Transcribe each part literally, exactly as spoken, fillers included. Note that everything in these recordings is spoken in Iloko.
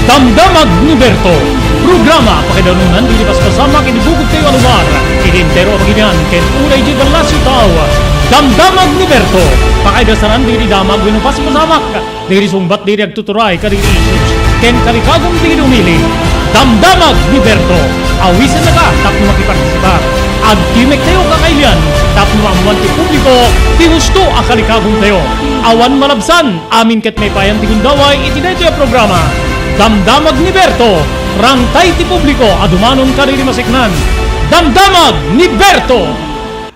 Damdamag ni Berto, programa pakaidanunan dagiti paspasamak iti bukod tayo a lugar, iti entero a pagilian, ken unay iti ballasiw tao. Damdamag ni Berto, pakaidasaran dagiti damag wenno paspasamak, dagiti sungbat dagiti agtuturay kadagiti issues, ken kalikagon dagiti umili. Damdamag ni Berto, awisennaka tapno makipartisipar. Agtimek tayo kakailian tapno maammoan ti publiko ti husto a kalikagon tayo. Awan malabsan, amin ket maipayan ti gundaway iti daytoy a programa. Damdamag ni Berto, rangtay ti publiko a dumanon kadagiti maseknan. Damdamag ni Berto!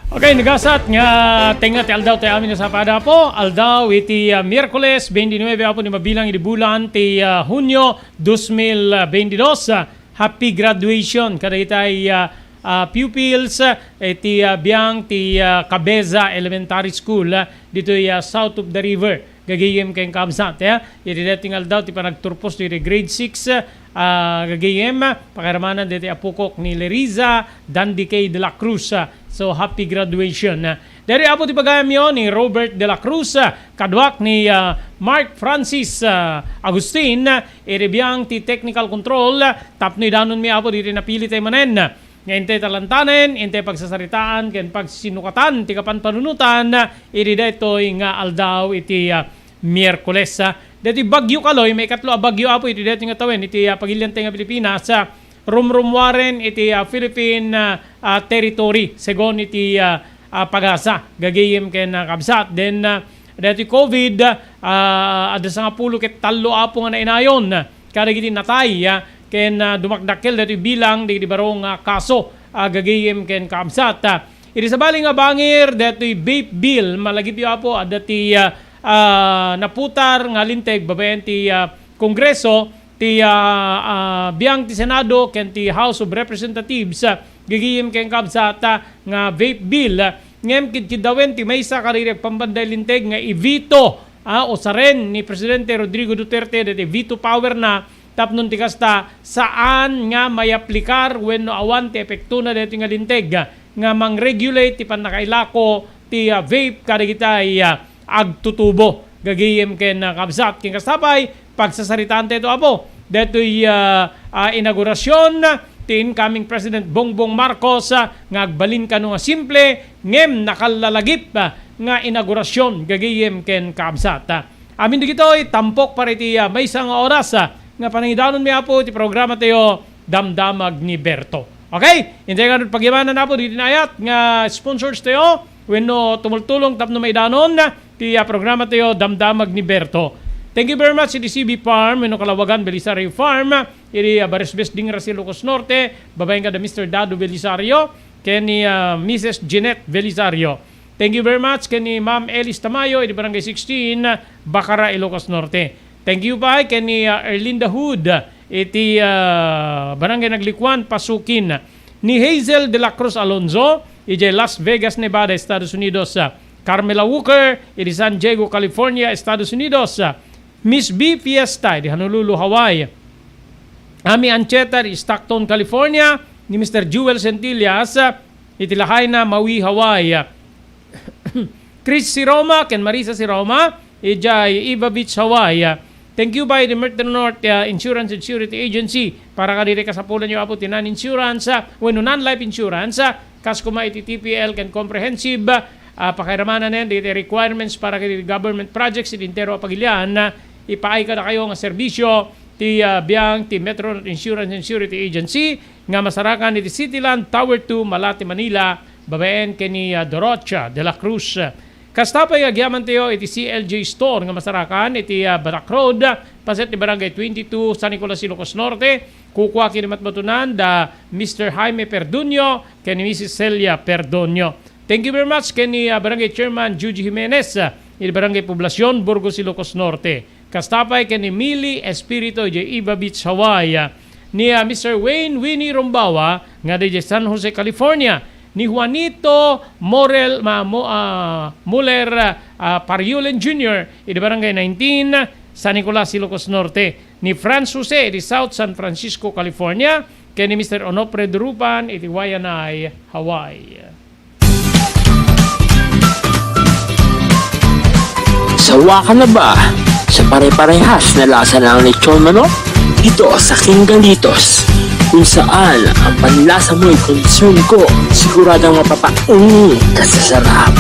Okay, nagasat nga tengnga ti aldaw tayo amin a sapada, Apo. Aldaw iti, ah, Miyerkules, twenty-nine, Apo, ni mabilang iti bulan ti, ah, Hunyo, dos mil veintidós. Ah, happy graduation kadagitay, ah, ah, pupils, ah, iti, ah, biang ti, ah, Cabeza Elementary School, ah, ditoy, ah, south of the river. Gagayem ken kabsat, ya. Iti daytoy nga aldaw ti panagturpos ti grade six, ah, gagayem, pakairamanan daytoy a pukok ni Leriza Dandy K de la Cruz. Ah, so, happy graduation. Ah, daytoy, Apo, ti pagayamyo ni Robert de la Cruz, ah, kaduak ni, ah, Mark Francis, ah, Agustin, ah, iti biang ti technical control, ah, tapno idanonmi, Apo, ditoy napili tayo manen. Nga intay talantanen, intay pagsasaritaan, ken pagsinukatan ti kapanpanunotan, ah, iti daytoy nga aldaw iti, ah, Miyerkules, ah. Daytoy Bagyo Kaloy, maikatlo a bagyo, Apo, iti daytoy nga tawen, iti, ah, pagilian tayo nga Pilipinas, ah, rumrummuaren iti, ah, Philippine, ah, ah, territory, segun iti, ah, ah, pagasa, gagayem ken, ah, kabsat. Then, ah, daytoy COVID, ah, adda sangapulo ket tallo, Apo, nga nainayon, ah, kadagiti natay, ah, ken, ah, dumakdakkel daytoy bilang dagiti baro nga kaso, ah, gagayem ken kabsat. Ah, iti sabali nga bangir, daytoy vape bill, malagipyo, Apo, adda ti, ah, ah, naputar nga linteg babaen ti, ah, Kongreso, ti, ah, ah, biang ti Senado ken ti House of Representatives, ah, gagayem ken kabsat, ah, nga vape bill, ah, ngem kidkiddawen ti maysa kadagiti agpambanday linteg nga i-veto, ah, usaren ni Presidente Rodrigo Duterte daytoy veto power na, tapno ti kasta, saan nga mayaplikar wenno awan ti epektona daytoy nga linteg, ah, nga mangregulate ti pannakailako ti, ah, vape kadagitay, ah, agtutubo. Gagayem ken, ah, kabsat, ken kasta pay, pagsasaritaan tayo, Apo. Daytoy, ah, ah, inaugurasyon ti incoming President Bongbong Marcos, ah, nga agbalin kano nga simple, ngem nakallalagip, ah, nga inaugurasyon, gagayem ken kabsat. Ah, amin dagitoy, tampok para iti, ah, maysa nga oras, ah, nga panangidanonmi, Apo, iti programa tayo, Damdamag ni Berto. Okay? Intay nga pagyamanan, Apo, dagiti naayat nga sponsors tayo, wenno tumultulong tapno maidanon ti, ah, programa tayo, Damdamag ni Berto. Thank you very much iti C B Farm, wenno Kalawagan Belisario Farm, iti, ah, Barisbes, Dingaras, Ilocos Norte, babaen kada Mister Dado Belisario, ken ni, ah, Missus Jeanette Belisario. Thank you very much ken ni Ma'am Elis Tamayo, iti Barangay sixteen, Bacara, Ilocos Norte. Thank you pay ken ni, ah, Erlinda Hood, iti, ah, Barangay Naglikuan, Pasukin. Ni Hazel de la Cruz Alonzo, idiay Las Vegas, Nevada, Estados Unidos. Ah, Carmela Walker, iti San Diego, California, Estados Unidos. Ah, Miss B Fiesta, iti Honolulu, Hawaii. Ami Ancheta, iti Stockton, California. Ni Mister Jewel Centillas, ah, iti Lahaina, Maui, Hawaii. Chris Siroma ken Marisa Siroma, idiay Iva Beach, Hawaii. Thank you pay iti Merteno North, uh, Insurance and Surety Agency para kadagiti kasapulanyo, Apo, ti non-insurance, uh, wenno non-life insurance, uh, kas koma iti T P L ken comprehensive, uh, pakairamanan dagiti requirements para kadagiti government projects iti entero a pagilian, uh, ipaay kadakayo nga serbisio ti, uh, biang ti Merteno North Insurance and Surety Agency nga masarakan iti Cityland Tower two, Malate, Manila, babaen ken ni, ah, Dorocha de la Cruz. Kasta pay nga agyamantayo iti C L J Store nga masarakan iti, ah, Batak Road, paset ti Barangay twenty-two, San Nicolas, Ilocos Norte. Kukua ken ni matmatunan da Mister Jaime Perdonio ken ni Missus Celia Perdonio. Thank you very much ken ni, ah, Barangay Chairman Juji Jimenez, ah, iti Barangay Poblacion, Burgos, Ilocos Norte. Kasta pay ken ni Mili Espiritu idiay Iva Beach, Hawaii. Ni, ah, Mister Wayne Winnie Rombawa nga idiay San Jose, California. Ni Juanito Morel, ma-, Mo-, ah, Muller, ah, Pariulen Junior iti Barangay nineteen, San Nicolas, Ilocos Norte. Ni Franz Jose iti South San Francisco, California. Ken ni Mister Onofre Durupan iti Waianae, Hawaii. Sawa ka na ba sa pare-parehas na lasa ng lechon manok? Dito sa King Galitos, kung saan ang panlasa mo'y concern ko, siguradong mapapaong ka sa sarap.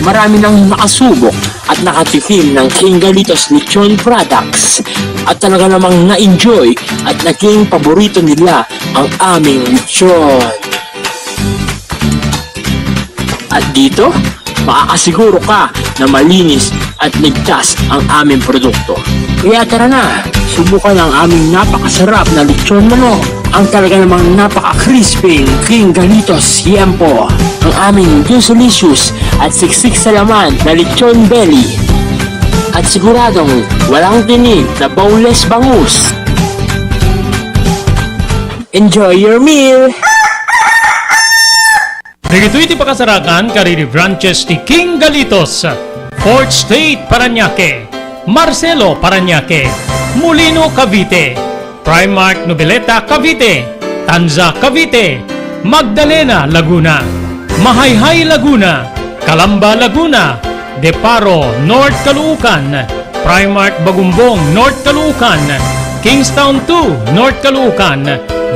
Marami nang nakasubok at nakatikim ng King Galitos Lechon Products at talaga namang na-enjoy at naging paborito nila ang aming lechon. At dito, makakasiguro ka na malinis at ligtas ang aming produkto. Kaya tara na, subukan ang aming napakasarap na lechon manok, ang talaga namang napaka-crispy King Galitos Yempo, ang aming juicelicious at siksik sa laman na lechon belly. At siguradong walang tinik na boneless bangus. Enjoy your meal! Dagitoy ti pakasarakan kadagiti branches ti King Galitos, Fourth Street, Parañaque, Marcelo, Parañaque, Molino, Cavite, Primark, Noveleta, Cavite, Tanza, Cavite, Magdalena, Laguna, Mahayhay, Laguna, Calamba, Laguna, Deparo, North Caloocan, Primark Bagumbong, North Caloocan, Kingstown two, North Caloocan,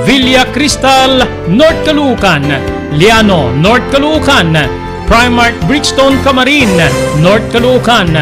Villa Cristal, North Caloocan, Liano, North Caloocan, Primark Bridgestone Camarin, North Caloocan,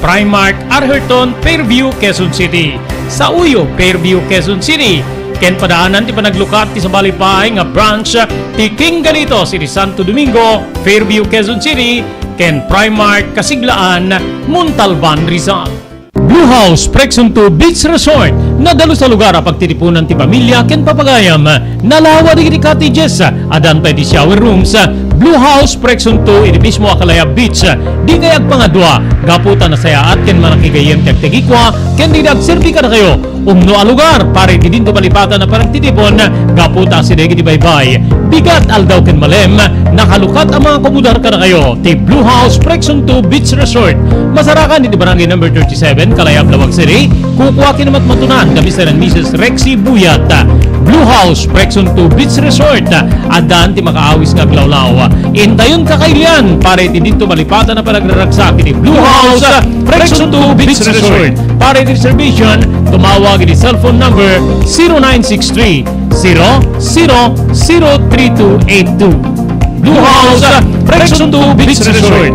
Primark Arherton, Fairview, Quezon City. Sauyo, Fairview, Quezon City. Ken padaanan ti panaglukat ti sabali pay nga branch ti King Galitos iti Santo Domingo, Fairview, Quezon City, ken Primark Kasiglaan, Montalban, Rizal. Blue House Prexon two Beach Resort, nadalus a lugar a pagtitipunan ti pamilya ken papagayam. Nalawa dagiti cottages, addan pay ti shower rooms. Blue House Prexon two iti mismo a Calaya Beach. Dikay agpangadua, gapu ta nasayaat ken manakigayyem ti agtegikua ken dagiti agserbi kadakayo. Umno a lugar para iti dinto malipatan a panagtitipon, gapu ta asideg iti baybay, bigat, aldaw ken malem, nakalukat a makakomodar kadakayo ti Blue House Prexon two Beach Resort. Masarakan iti Barangay Number thirty-seven, Calaya, Laoag City. Kukua ken matmatunan da Mister and Missus Rexy Buyat. Blue House Prexon two Beach Resort. Addan ti makaawis nga aglawlaw. Intayon kakailian para iti dinto malipatan a panagraragsak iti Blue House Prexon two Beach Resort. Para iti reservation, tumawag iti cellphone number zero nine six three, zero zero zero three two eight two. Blue House Prexon two Beach Resort.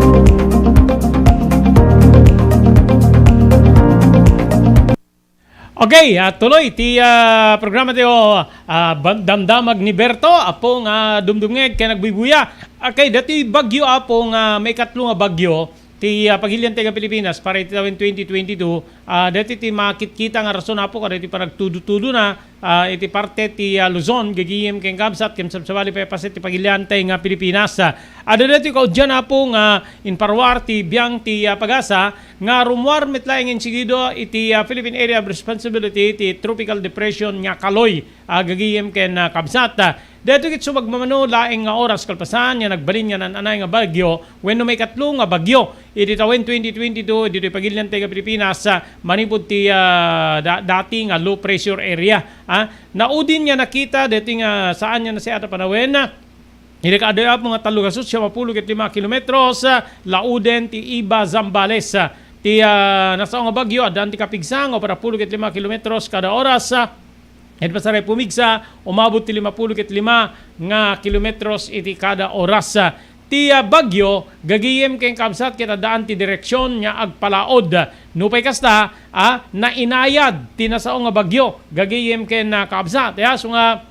Okay, ah, tuloy ti, ah, programa tayo, ah, Bam-, Damdamag ni Berto, Apo nga dumdumngeg ken agbuybuya. Okay, dati bagyo, Apo, nga maikatlo nga bagyo ti, ah, pagilian tayo nga Pilipinas para iti tawen twenty twenty-two, ah, dati ti makitkita nga rason, Apo, kada iti panagtudo-tudo na, ah, iti parte ti, ah, Luzon, gagiyem ken kabsat, ken sabsabali pay paset ti pagilian tayo nga Pilipinas. Ah, adda dati kaudyan, Apo, nga inparuar ti biang ti, ah, pagasa, nga rummuar met laeng insigido iti, ah, Philippine Area of Responsibility ti Tropical Depression nga Kaloy, ah, gagiyem ken, ah, kabsat. Ah, daytoy ket sumagmamano laeng nga oras kalpasan nga nagbalin nga naan-anay nga bagyo wenno maikatlo nga bagyo iti tawen twenty twenty-two ditoy pagilian tayo nga Pilipinas, ah, manipud ti, ah, da-, dati nga low pressure area. Ah, naudin nga nakita daytoy nga saan nga nasayaat a panawen, ah, iti kaadda, Apo, nga tallo ket siam a pulo ket lima kilometros, ah, lauden ti Iba, Zambales. Ah, ti, ah, nasao nga bagyo, addaan ti kapigsa nga upat a pulo ket lima kilometros kada oras. Ah, ket pasaray pumigsa, umabot ti lima a pulo ket lima nga kilometros iti kada oras. Ah, ti, ah, bagyo, gagiyem ken kabsat, ket addaan ti direksion nga agpalaod. Nupay kasta, ah, nainayad ti nasao nga bagyo, gagiyem ken, ah, kabsat. Kaya, so nga,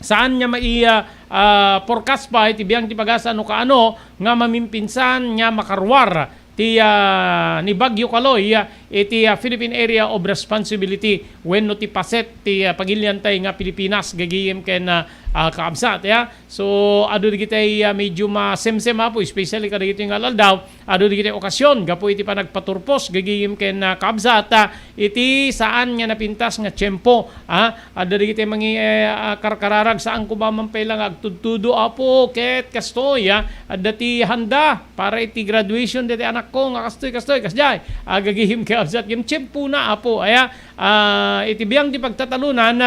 saan nga mai-, ah, ah, forecast pay iti biang ti pagasa no kaano nga mamimpinsan nga makaruar ti, ah, ni Bagyo Kaloy, ah, iti, ah, Philippine Area of Responsibility wenno ti paset ti, ah, pagilian tayo nga Pilipinas gagiyem ken, ah, ah, kabsat, ya. So, adu dagiti, ah, medyo masemsem, Apo, especially kadagiti nga aldaw, adu dagiti okasion gapu iti panagpaturpos gagiyem ken, ah, kabsat, ah, iti saan nga napintas nga tiempo, ah, adda dagiti mangi-, eh, ah, karkararag, saan koma man pay la nga agtudtudo, Apo, ket kastoy, ah, adda ti handa para iti graduation diti anakko nga kastoy, kastoy, kasdiay, ah, gagiyem ken kabsat, ngem tiempona, Apo, aya, ah, iti biang ti pagtatalonan,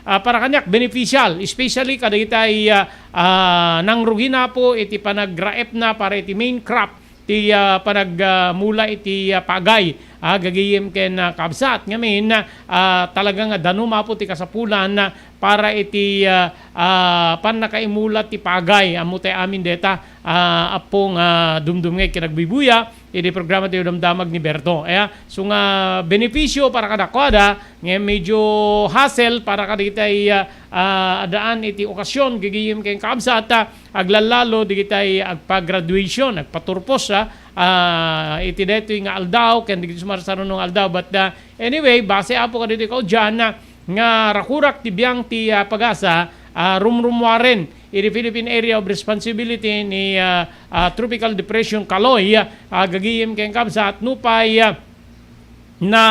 ah, para kaniak beneficial, especially kadagiti, ah, ah, nangrugina, Apo, iti panagraepna para iti main crop ti, ah, panag, ah, mula iti, ah, pagay, ah, gagayem ken, ah, kabsat. Ngamin, ah, talaga nga danum, Apo, ti kasapulan, ah, para iti, ah, ah, pannakaimula ti pagay. Ammo tay amin deta, ah, Apo, nga dumdumngeg ken agbuybuya iti programa ti Damdamag ni Berto. Aya, so nga benepisio para kadakuada, nga medyo hassle para kadagitay, ah, ah, addaan iti okasyon, gagayem ken kabsat, ah, aglallalo digitay agpa-graduation, agpaturpos, ah, ah, iti daytoy nga aldaw, ken dagiti sumarsaruno nga aldaw. But, ah, anyway, base, Apo, kadaytoy kaudian, ah, nga rakurak ti biang ti, ah, pagasa, ah, rumrumuaren iti Philippine Area of Responsibility ni, ah, ah, Tropical Depression Kaloy, ah, gagayem ken kabsat, nupay, ah, na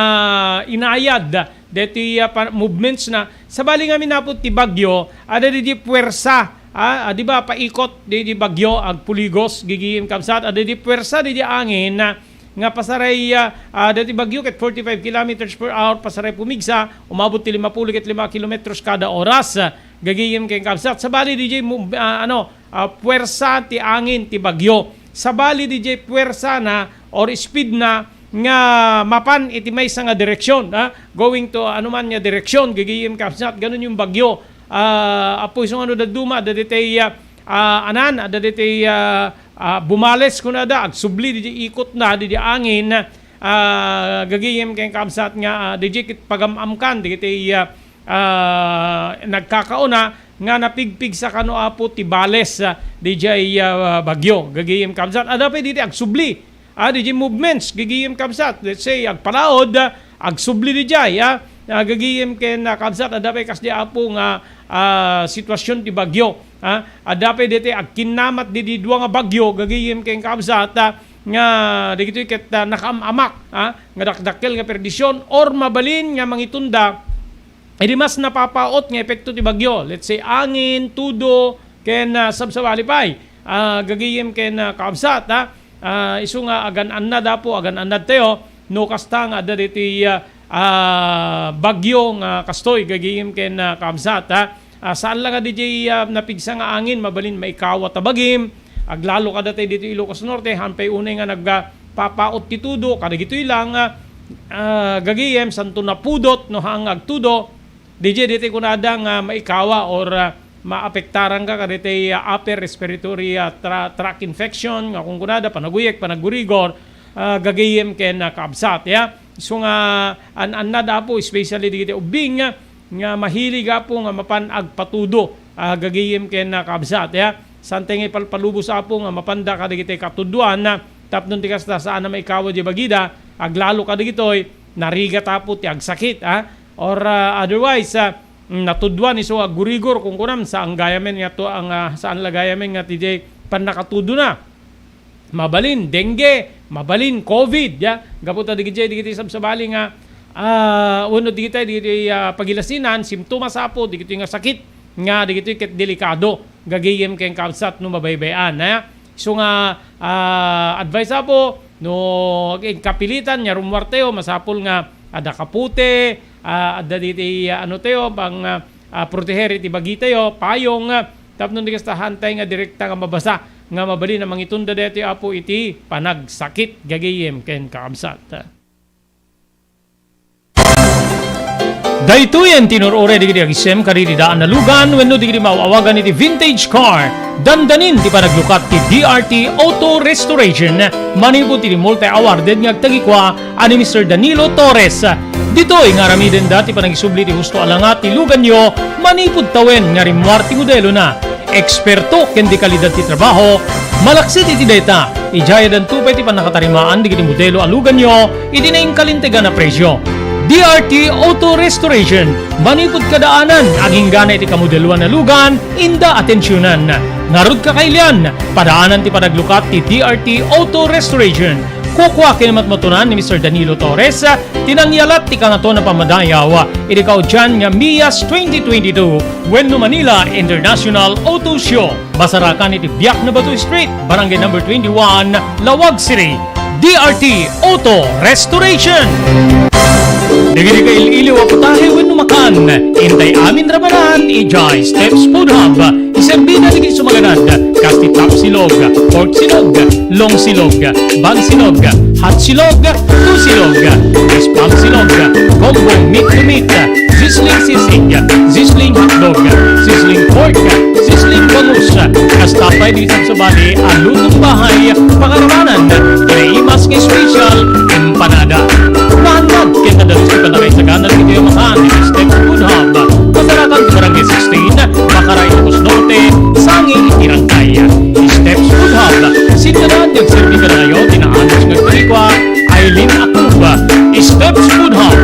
inayad deti, ah, pa-, movements na. Sabali ngamin, Apo, ti bagyo, adda di puwersa, ah, ah, di ba, paikot di, di bagyo, agpuligos, gagayem kabsat, adda di puwersa di, di angin, ah, nga pasaray, ah, ah, deti bagyo ket forty-five kilometers per hour, pasaray pumigsa, umabot ti lima pulo ket lima kilometros kada oras, ah, gagayem ken kabsat. Sabali di, mo-, ah, ano, ah, puwersa ti angin ti bagyo. Sabali di jay puwersana or speedna nga mapan iti maysa nga direksyon, ha? Going to anuman nga direksyon, gagayem kabsat, ganun yung bagyo. Ah, Apo, isu nga no dadduma, adda detay, ah, ah, anan, adda detay, ah, ah, bumales kunada, agsubli di ikot na, di, di angin, ah, gagayem ken kabsat nga, ah, di jay kit pagam-amkan, di kitay, ah, ah, nagkakauna nga napigpigsa kano, Apo, ti bales, ah, di jay, ah, bagyo. Gagayem kabsat, adda pay diti agsubli. Ah, di jay movements, gagayem kabsat. Let's say, agpalaod, ah, agsubli di jay, ah. Ah, gagayem ken, ah, kabsat, adda pay kas di, Apo, nga, ah, sitwasyon ti bagyo. Ah, adda pay diti agkinnamat di, di dua nga bagyo, gagayem ken kabsat, ah, nga dagitoy ket, ah, nakaam-amak, ah, nga dakdakkel nga perdisyon or mabalin nga mangitunda idi mas napapaot nga epekto ti bagyo. Let's say, angin, tudo, ken, ah, sabsabali pay. Ah, gagayem ken, ah, kaabsat, ah. Ah, isu nga agan-annad, Apo, agan-annad tayo, no kasta nga adda ditoy, ah, ah, bagyo nga kastoy, gagayem ken, ah, kaabsat, ah. Ah, saan la nga di jay, ah, napigsa nga angin, mabalin maikawa ta bagim. Aglalo kada tayo dito Ilocos Norte, hampay unay nga nagpapaot ti tudo, kadagitoy lang, ah, ah, gagayem, santo napudot, no, haang nga agtudo, di jay ditoy kunada nga maikawa or, ah, maapektaran ka kaditay, ah, upper respiratory, ah, tra-, tract infection, nga kung kunada, panaguyek, panagurigor, ah, gagayem ken, ah, kaabsat, ya. So nga, an-annad, Apo, especially digiti ubbing, ah, nga mahilig, Apo, nga mapan agpatudo, ah, gagayem ken, ah, kaabsat, ya. Saan tayo nga ipalpalubos, Apo, nga mapanda kadagiti katuduan, ah, tapno ti kasta, saan a maikawa di bagida, aglalo kadagitoy, narigat, Apo, ti agsakit, ah. Or, ah, otherwise, ah, natuduan isu aggurigor, kung kunam, saan gayamen nga tu-, ang, ah, saan la gayamen nga ti jay pannakatudona. Mabalin dengue, mabalin covid, ya. Gapu ta digiti, digiti sabsabali nga, ah, wenno digiti, digiti, ah, pagilasinan, simptomas, Apo, digiti nga sakit, nga digiti ket delikado, gagayem ken kaabsat no mabaybay-an, ya. So nga, ah, advice, Apo, no agkapilitan nga rummuar tayo, masapul nga adda kapute, ah, adda diti, ah, ano tayo, pang, ah, ah, proteher iti bagi tayo, payong, ah, tapno di kasta haantay nga direkta nga mabasa nga mabalin a mangitunda daytoy, Apo, iti panagsakit, gagayem ken kaabsat. Daytoyen ti nur-uray dagiti agisem kadagiti daan a lugan wenno dagiti maaw-awagan iti vintage car. Dandanin ti panaglukat ti D R T Auto Restoration manipud ti Multi Awarded nga agtagikua a ni Mister Danilo Torres. Ditoy nga aramidenda ti panangisubli ti husto a langa ti luganyo manipud tawen nga rimmuar ti modelona. Eksperto ken di kalidad ti trabaho, malaksid iti dayta, idiay addanto pay ti pannakatarimaan dagiti modelo a luganyo iti nainkalintegan a presio. D R T Auto Restoration, manipud kadaanan, aginggana iti kamodeloan a lugan, inda atensionan. Ngarud, kakailian, padaanan ti panaglukat ti D R T Auto Restoration. Kukua ken matmatunan ni Mister Danilo Torres ti nangyalat ti Kangatoan a Pammadayaw iti kaudian nga Mias twenty twenty-two wenno Manila International Auto Show. Masarakan iti Biak na Bato Street, Barangay Number twenty-one, Laoag City. D R T Auto Restoration. Dagiti kail-iliw a putahe wenno Intay amin ramanan idiay Steps Food Hub. Iserbida dagiti sumaganad, kas ti top silog, pork silog, long silog, bang silog, hot silog, two silog, spam silog, combo meat to meat, sizzling sisig, sizzling hotdog, sizzling pork, sizzling bangus, kasta pay dagiti sabsabali a lutong bahay, pakaramanan, kinaimas nga special, empanada. Naannad ken nadalus ti panakaisagana dagiti amahan iti Steps Food Hub. Masarakan ti Barangay sixteen, Makaray, Ilocos Norte, sangi iti Rangkay. Steps Food Hub, sinta nga agserbi kadakayo ti naanus nga agpanikua, Aileen Acuba. Steps Food Hub,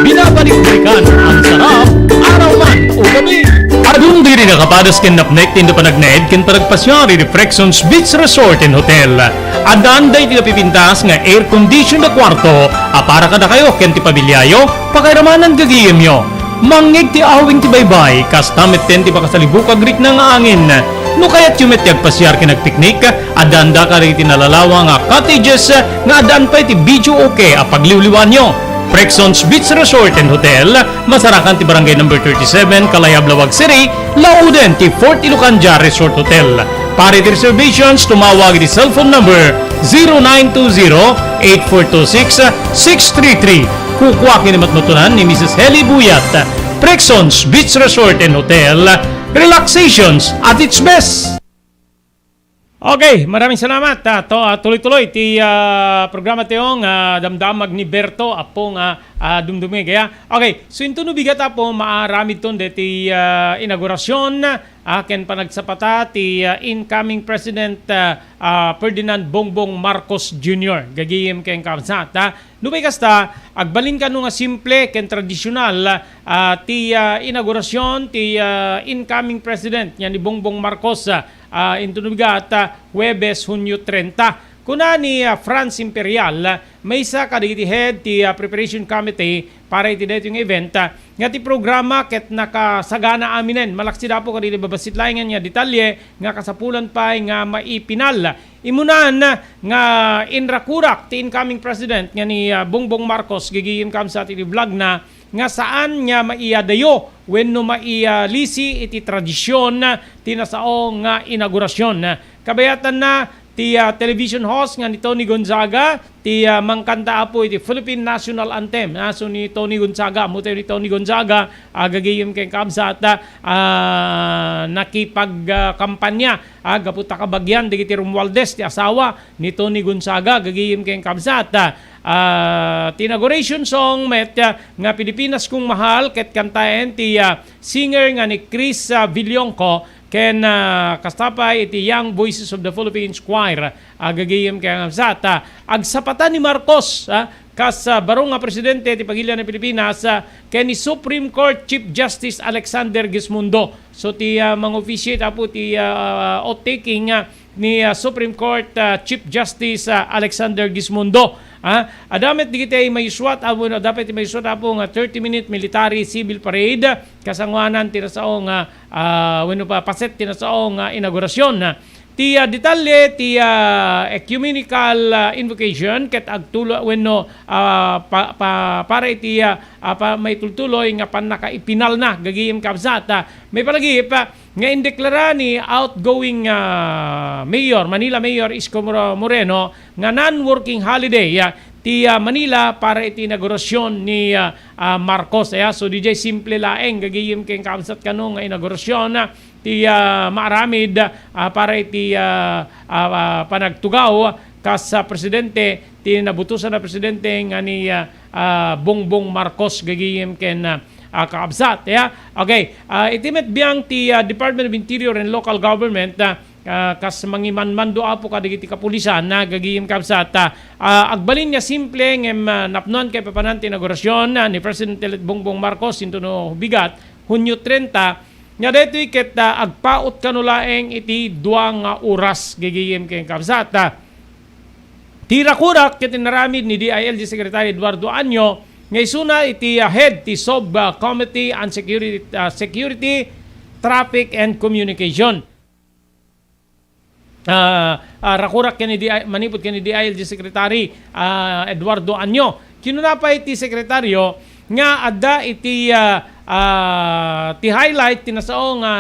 binabalik-balikan ang sarap, araw man o gabi. Adun diri nakapadas ken napnek ti panagnaed ken panagpasiar iti Frexons Beach Resort and Hotel. Addan daytoy a pipintas nga air condition a kwarto a para kadakayo ken ti pamiliayo, pakairamanan gagayemyo. Mangngeg ti awing ti baybay, kasta metten ti makasalibukag rikna nga angin. No kayatyo met ti agpasiar ken agpiknik, addaan dagiti nalalawa nga cottages nga addaan pay ti video okay a pagliwliwaanyo. Frexons Beach Resort and Hotel, masarakan ti Barangay Number thirty-seven, Kalayab, Laoag City, lauden ti Fort Ilocandia Resort Hotel. Para iti reservations, tumawag iti cellphone number zero nine two zero, eight four two six, six three three. Kukua ken ni matmutunan ni Missus Heli Buyat. Frexons Beach Resort and Hotel, relaxations at its best. Okay, maraming salamat. Ah, to, ah, tuloy-tuloy ti, ah, programa ti ong, ah, damdamag ni Berto, apong, ah, ah, dumdumig, ya. Okay, so intono bigat, apo, maaramid ton deti, ah, inaugurasyon, ah, ken panagsapata ti, ah, incoming President, ah, ah, Ferdinand Bongbong Marcos Junior. Gagayem ken kabsat, ah. Nupay kasta, agbalin kano nga simple ken tradisyonal, ah, ti, ah, inaugurasyon ti, ah, incoming President nga ni Bongbong Marcos, ah, ah, inton bigat, ah, Huwebes, Hunyo trenta. Kuna ni, ah, France Imperial, ah, maysa kadagiti head ti, ah, preparation committee para iti daytoy nga event, ah, nga ti programa ket nakasagana aminen. Malaksid, apo, kadagiti babassit laengen nga detalye nga kasapulan pay nga maipinal. Imunan nga inrakurak ti incoming president nga ni, ah, Bongbong Marcos, gagayem kabsat, iti vlog na nga saan nga maiyadayo wenno maiyalisi iti tradisyon ti nasao nga inaugurasyon. Kabayatanna ti, ah, television host nga ni Tony Gonzaga, ti, ah, mangkanta, apo, iti Philippine National Anthem. Ah, so ni Tony Gonzaga, ammotayo ni Tony Gonzaga, ah, gagayem ken kabsat, ah, ah, nakipag, ah, kampanya, ah, gapu ta kabagian dagiti Romualdez ti asawa ni Tony Gonzaga, gagayem ken kabsat. Ah, ah, ti inauguration song met, ah, nga Pilipinas Kong Mahal ket kantaen ti, ah, singer nga ni Chris, ah, Villonco ken, ah, kasta pay iti Young Voices of the Philippines Choir, ah, gagayem ken kabsat. Ah, agsapata ni Marcos, ah, kas, ah, baro nga presidente ti pagilian ti Pilipinas, ah, ken ni Supreme Court Chief Justice Alexander Gismondo. So ti, ah, mang-officiate, apo, ti, ah, oath-taking, ah, ni, ah, Supreme Court, ah, Chief Justice, ah, Alexander Gismondo. Ah, adda met dagiti maysuat, apo, no, adda pay ti maysuat, apo, nga thirty-minute military civil parade, kasangoanan ti nasao nga, ah, wenno pa, paset ti nasao nga inaugurasyon. Ti, ah, detalye ti, ah, ecumenical, ah, invocation ket agtulo wenno, ah, pa, pa, para iti, ah, ah, pa, maitultuloy nga pannakaipinalna, gagayem kabsat. Ah, maipalagip, ah, nga indeklara ni outgoing, ah, mayor, Manila Mayor Isko Mor-, Moreno nga non-working holiday, ah, ti, ah, Manila para iti inaugurasyon ni, ah, ah, Marcos. Aya, so, diay simple laeng, gagayem ken kabsat, kano nga inaugurasyon, ah, ti, ah, maaramid, ah, para iti, ah, ah, ah, panagtugaw kas, ah, presidente, ti nabutosan a presidente nga ni, ah, ah, Bongbong Marcos, gagayem ken, ah, ah, kakabsat, ya. Okay, ah, iti met biang ti, ah, Department of Interior and Local Government, ah, ah, kas mangimanmando, apo, kadagiti kapulisan, ah, gagayem kabsat, ah, ah, agbalin nga simple ngem, ah, napnoan kaipapanan ti inaugurasyon, ah, ni President-elect Bongbong Marcos intono bigat, Hunyo trenta, nga daytoy ket, ah, agpaut kano laeng iti dua nga oras, gagayem ken kabsat. Ah, ti rakurak ket inaramid ni D I L G Secretary Eduardo Año nga isuna iti, ah, head ti Sub, ah, Committee on Security, ah, Security, Traffic and Communication. Ah, ah, rakurak ken ni D I, manipud ken ni D I L G Secretary, ah, Eduardo Año. Kinuna pay ti sekretaryo nga adda iti, ah, ah, ti highlight ti nasao nga,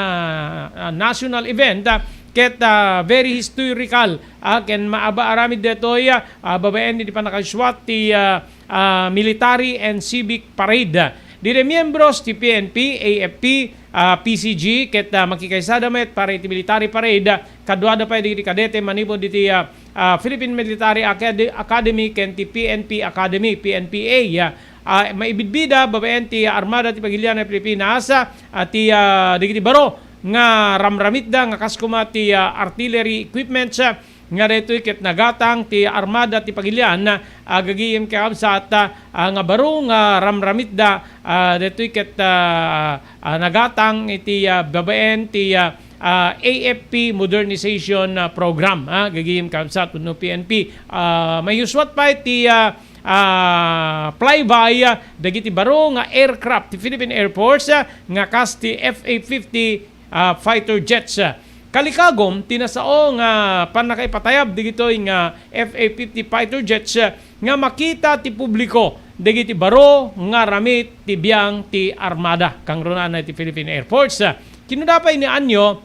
ah, national event, ah, ket, ah, very historical, ah, ken maaba aramid detoy, ah, babaen iti pannakaisuat ti, ah, ah, Military and Civic Parade. Ditoy miyembros ti P N P, A F P, ah, P C G, ket, ah, makikaysada met para iti military parade, ah, kaduada pay dagiti kadete manipud iti, ah, ah, Philippine Military Acad-, Academy ken ti P N P Academy, P N P A, ah, ah, maibidbida babaen ti Armada ti Pagilian a Pilipinas, ah, ti, ah, dagiti baro nga ramramitda nga kas koma ti, ah, artillery equipments, ah, nga daytoy ket nagatang ti Armada ti Pagilian, ah, gagayem kakabsat, ah, nga baro nga ramramitda, ah, daytoy ket, ah, ah, nagatang iti, ah, babaen ti, ah, ah, A F P Modernization, ah, Program, ah, gagayem kakabsat wenno P N P. Ah, mayusuat pay ti, ah, ah, flyby, ah, dagiti baro nga aircraft ti Philippine Air Force, ah, nga kas ti F A fifty, ah, fighter jets. Kalikagum ti nasao nga pannakaipatayab digitoy nga F A fifty fighter jets, ah, nga makita ti publiko dagiti baro nga ramit ti biang ti Armada, kangrunana ti Philippine Air Force. Kinuna pay ni Anyo,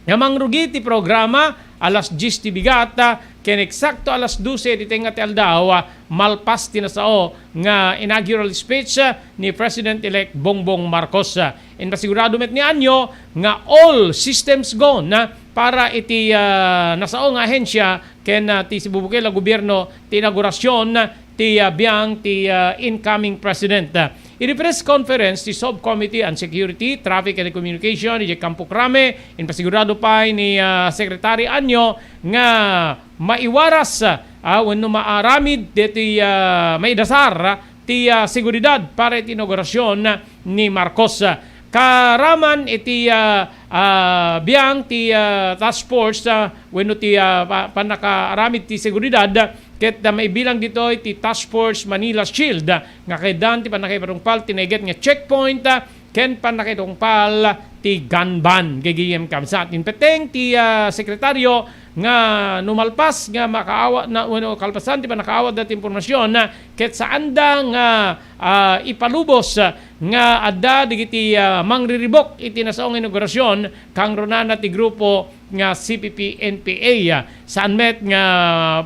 nga mangrugi ti programa, alas dies ti bigat, ah, ken eksakto alas dose ti tengnga ti aldaw, ah, malpas ti nasao nga inaugural speech, ah, ni President-elect Bongbong Marcos. Ah, impasigurado met ni Anyo nga all systems go na para iti, ah, nasao nga ahensya ken, ah, ti sibubukel a gobierno ti inaugurasyon ti, ah, biang ti, ah, incoming president. Iti press conference ti Subcommittee on Security, Traffic and Communication iti Kampo Crame, impasigurado pay ni, ah, Secretary Anyo nga maiwaras, ah, wenno maaramid deti, ah, maidasar, ah, ti, ah, seguridad para iti inaugurasyon ni Marcos. Kaaraman iti, ah, ah, biang ti, ah, task force, ah, wenno ti, ah, pa-, pannakaaramid ti seguridad, ket, ah, maibilang ditoy ti Task Force Manila Shield, ah, nga kaydan ti pannakaipatungpal ti naiget nga checkpoint, ah, ken pannakaitungpal ti gun ban. Gagayem kabsat, impeteng ti, ah, sekretaryo nga no malpas nga makaawat na, wenno kalpasan ti pannakaawat dati impormasyon, ah, ket saanda nga, ah, ipalubos, ah, nga adda dagiti, ah, mangriribok iti nasao nga inaugurasyon, kangrunana ti grupo nga C P P N P A. Saan met nga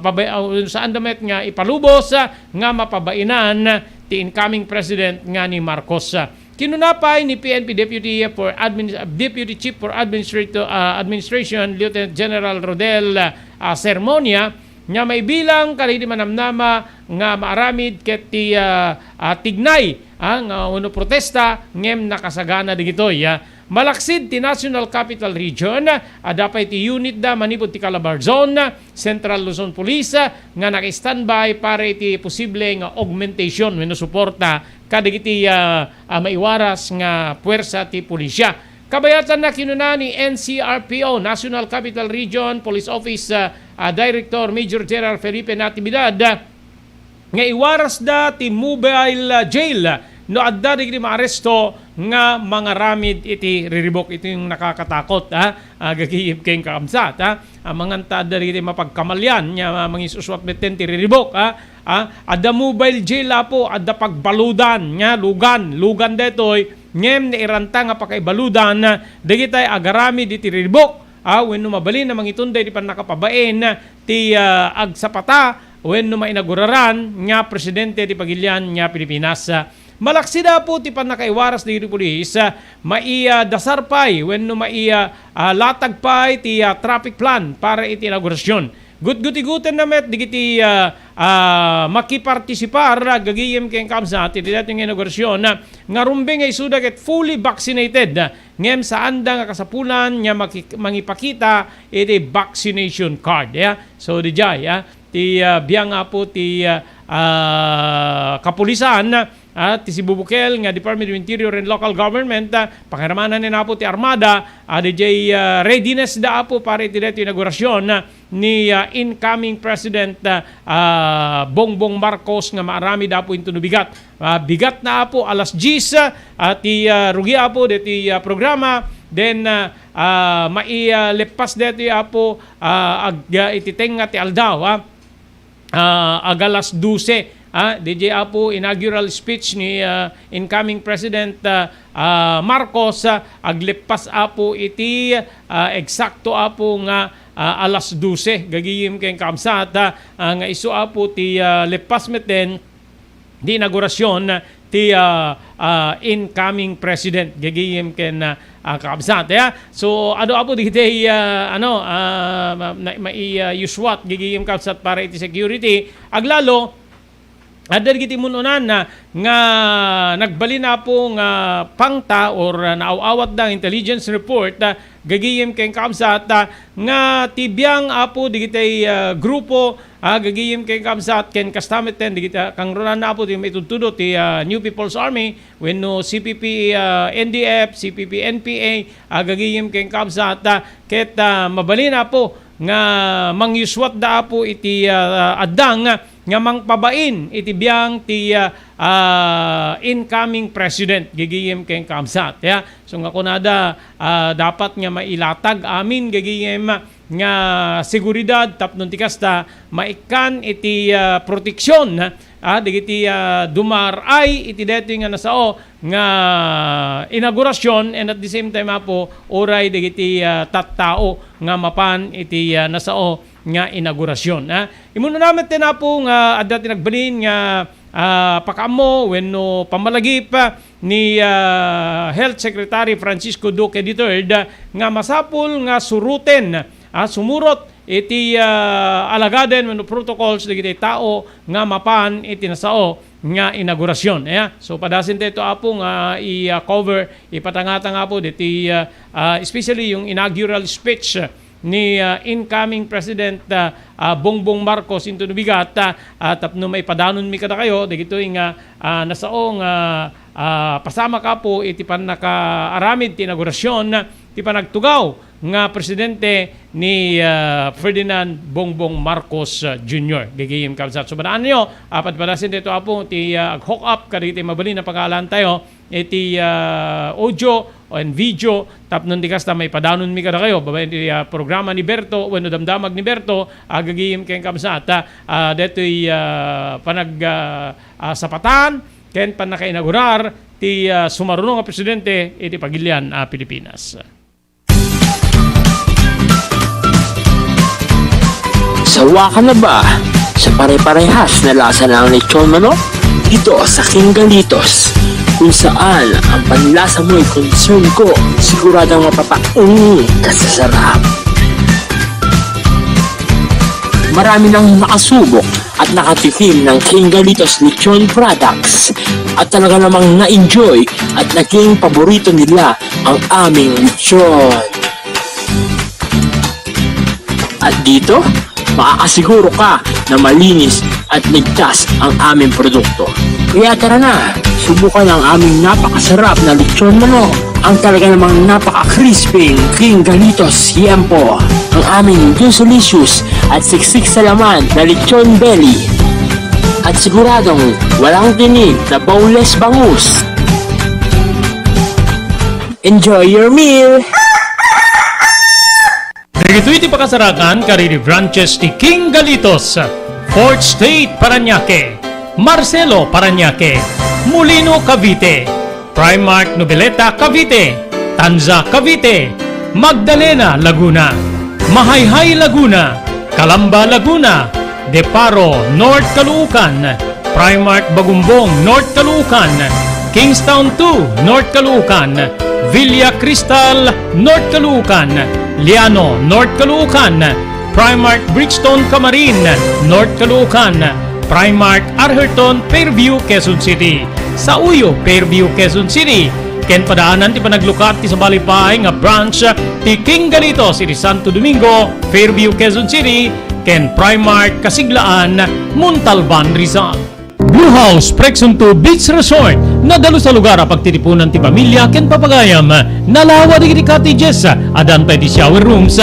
pabay-, ah, saanda met nga ipalubos, ah, nga mapabainan ti incoming president nga ni Marcos. Kinuna pay ni P N P Deputy for Admin-, Deputy Chief for Administrator, ah, Administration, Lieutenant General Rodel, ah, Sermonia, nga maibilang kadagiti manamnama nga maaramid ket ti, ah, ah, tignay, ah, nga wenno protesta ngem nakasagana dagitoy, ah. Malaksid ti National Capital Region, adda pay ti unit da manipud ti Calabarzon, Central Luzon Police, nga naka-standby para iti posible nga augmentation wenno suporta kadagiti, ah, ah, maiwaras nga puwersa ti pulisya. Kabayatanna, kinuna ni N C R P O, National Capital Region Police Office, ah, ah, Director Major General Felipe Natividad, nga iwarasda ti mobile, ah, jail no adda dagiti maaresto nga mangaramid iti riribok. Ito yung nakakatakot, ha? Ah, gagayem ken kakabsat, ha? Ah, manganta adda dagiti mapagkamalian nga, ah, mangisuswat metten ti riribok, ha? Ah, adda mobile jail, Apo, adda pagbaludan nga lugan, lugan daytoy, ngem nairanta nga pakaibaludan dagiti agaramid iti riribok, ah, wenno mabalin a mangitunda iti pannakapabain ti, ah, agsapata wenno mainaguraran nga presidente ti Pagilian nga Pilipinas. Malaksid, Apo, ti pannakaiwaras dagiti pulis, ah, maidasar pay wenno mai-, ah, ah, latag pay ti, ah, traffic plan para iti inaugurasyon. Gutgutigutenna met dagiti, ah, ah, makipartisipar, ah, gagayem ken kabsat iti daytoy nga inaugurasyon, ah, nga rumbeng nga isuda ket fully vaccinated, ah, ngem saanda nga kasapulan nga maki-, mangipakita iti vaccination card, ya. So, dijay, ah, ti, ah, biang, Apo, ti, ah, ah, kapulisan, ah, ti Cebu bukel nga Department of Interior and Local Government, ah, pangiramanan ni, Apo, ti Armada, ah, dijay, ah, readiness da, Apo, para iti daytoy inaugurasyon, ah, ni, ah, incoming President, ah, ah, Bongbong Marcos nga maaramid, Apo, intono bigat. Ah, bigat na, Apo, alas dies, ah, ti, ah, rugi, Apo, deti, ah, programa. Then, ah, ah, mai-, ah, leppas deti, Apo, ah, ag-, ah, iti tengnga ti aldaw, ah. Ah, agalas dose, ah, D J Apo, inaugural speech ni, ah, incoming President, ah, ah, Marcos, ah, agleppas Apo iti, ah, eksakto Apo nga, ah, alas dose, gagayem ken kabsat, ah, ah, nga isu Apo ti, ah, leppas metten, di inaugurasyon ti, ah, ah, incoming president, gagayem ken, ah, ah, kakabsat, ya. So, adu Apo dagiti, ah, ano, ah, ma-, na-, mai-, ah, usual, gagayem kabsat para iti security. Aglalo, adda dagiti mun-unan na nga nagbalin Apo nga pangta or, ah, naaw-awatda nga intelligence report, ah, gagayem ken kakabsat, ah, nga ti biang Apo dagiti, ah, grupo, ah, gagayem ken kakabsat, ken kasta metten dagiti, ah, kangrunaan Apo ti maitudtudo ti, ah, New People's Army wenno C P P, ah, N D F, C P P N P A, ah, gagayem ken kakabsat, ah, ket, ah, mabalin Apo nga mangyusuatda Apo iti, ah, addang nga mangpabain iti biang ti, ah, ah, incoming president, gagayem ken kakabsat, ya. So nga kunada, ah, dapat nga mailatag amin, gagayem, nga seguridad tapno ti kasta maikkan iti, ah, proteksyon, ah, dagiti, ah, dumar-ay iti daytoy nga nasao nga inaugurasyon, and at the same time, Apo, uray dagiti, ah, tattao nga mapan iti, ah, nasao nga inaugurasyon, ah. Immun-una metten, Apo, nga adda ti nagbalin nga, ah, pakaammo wenno pammalagip, ah, ni, ah, Health Secretary Francisco Duque the third, ah, nga masapul nga suroten, ah, sumurot iti, ah, alagaden wenno protocols dagiti tao nga mapan iti nasao nga inaugurasyon. Aya, so padasen daytoy, Apo, nga i, ah, cover, ipatangtang, Apo, diti, ah, ah, especially yung inaugural speech ni, ah, incoming President, ah, ah, Bongbong Marcos into the bigat, ah, ah, tapno maipadanonmi kadakayo dagitoy nga, ah, nasao nga, ah, pasamak, Apo, iti pannakaaramid ti inaugurasyon ti panagtugaw nga presidente ni, ah, Ferdinand Bongbong Marcos, ah, Junior. Gagayem kabsat. So, banaanyo, ah, padpadasen daytoy, Apo, ti, ah, ag-hook up kadagiti mabalin a pagaalantayo iti, ah, audio and video tapno ti kasta maipadanonmi kadakayo babaen ti, ah, programa ni Berto wenno damdamag ni Berto, ah, gagayem ken kabsat, ah, ah, daytoy, ah, panag, ah, ah, sapatan ken pannakainaugurar ti, ah, sumaruno nga presidente iti pagilian a Pilipinas. Sawa ka na ba sa pare-parehas na lasa ng lechon manok? Dito sa King Galitos, kung saan ang panlasa mo'y concern ko, siguradong mapapainit ka sa sarap. Marami nang nakasubok at nakatikim ng King Galitos Lechon Products at talaga namang na-enjoy at naging paborito nila ang aming lechon. At dito, makakasiguro ka na malinis at ligtas ang aming produkto. Kaya tara na, subukan ang aming napakasarap na lechon manok, ang talaga namang napaka-crispy King Galitos Yempo, ang aming juicy-licious at siksik sa laman na lechon belly. At siguradong walang tinik na boneless bangus. Enjoy your meal! Dagitoy ti pakasarakan kadagiti branches ti King Galitos, Fourth Street, Parañaque, Marcelo, Parañaque, Molino, Cavite, Primark, Noveleta, Cavite, Tanza, Cavite, Magdalena, Laguna, Mahayhay, Laguna, Calamba, Laguna, De Paro, North Caloocan, Primark Bagumbong, North Caloocan, Kingstown two, North Caloocan, Villa Cristal, North Caloocan, Liano, North Caloocan, Primark Bridgestone Camarin, North Caloocan, Primark Arherton, Fairview, Quezon City, Sauyo, Fairview, Quezon City, ken padaanan ti panaglukat ti sabali pay nga branch ti King Galitos iti Santo Domingo, Fairview, Quezon City, ken Primark Kasiglaan, Montalban, Rizal. Blue House Prexon two Beach Resort, nadalus a lugar a pagtitipunan ti pamilya ken papagayam. Nalawa dagiti cottages, addan pay ti shower rooms,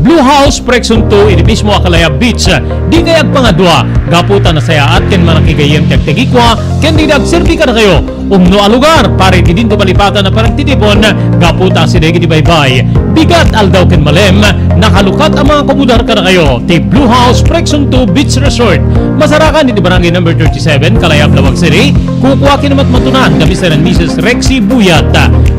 Blue House Prexon two idi mismo a Kalayab Beach. Dikay agpangadua, gapu ta nasayaat ken manakigayyem ti agtegikua, ken dida agserbi kadakayo. Umno a lugar, para iti dinto malipatan a panagtitipon, gapu ta asideg iti baybay. Bigat, aldaw ken malem, nakalukat a mga komodar kadakayo. Ti Blue House Prexon two Beach Resort. Masarakan iti Barangay number thirty-seven, Kalayab, Laoag City. Kukua kinamatmatunan da Mister and Missus Rexy Buyat.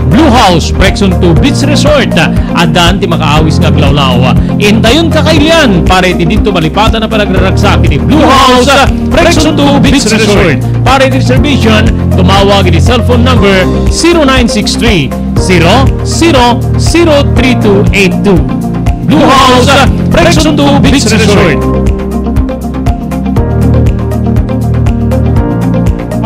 Blue House Prexon two Beach Resort. Addan ti makaawis nga aglawlaw. Intayon kakailian para iti dinto malipatan a panagraragsak iti Blue House Prexon two Beach Resort. Para iti reservation, tumawag iti cellphone number zero nine six three, zero zero zero three two eight two. Blue House Prexon two Beach Resort.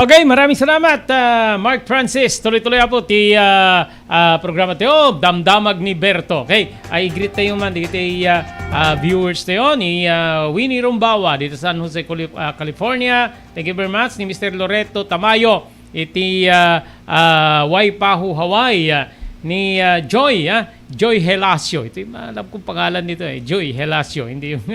Okay, maraming salamat, ah, Mark Francis. Tuloy-tuloy po ti, ah, ah, programa tayo, Damdamag ni Berto. Okay, ay i-greet tayo man dito, ah, ah, viewers tayo ni, ah, Winnie Rumbawa dito sa San Jose, Cali-, ah, California. Thank you very much. Ni Mister Loreto Tamayo iti, ah, ah, Waipahu, Hawaii. Ah, ni, ah, Joy, ah, Joy Helacio. Ito yung alam kong pangalan nito eh. Joy Helacio, hindi yung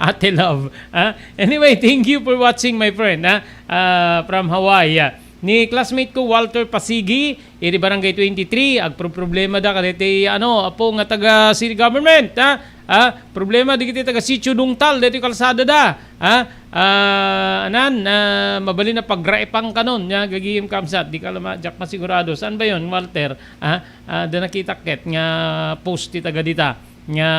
Ate Love. Ah? Anyway, thank you for watching, my friend, ah, ah, from Hawaii. Ah. Ni classmate ko, Walter Pasigi, iri Barangay twenty-three, agproproblema da kaditi, ano, apo nga taga city government, ha? Ah, problema di kiti taga Sitio Dungtal, dito kalsada da, ha? Ah, anan, ah, mabalin na pagraipang kanon, ya, gagim kamsat, di ka lama, jak masigurado. Saan ba yon, Walter? Ah, ah, da nakita ket nga post ti taga dita, nga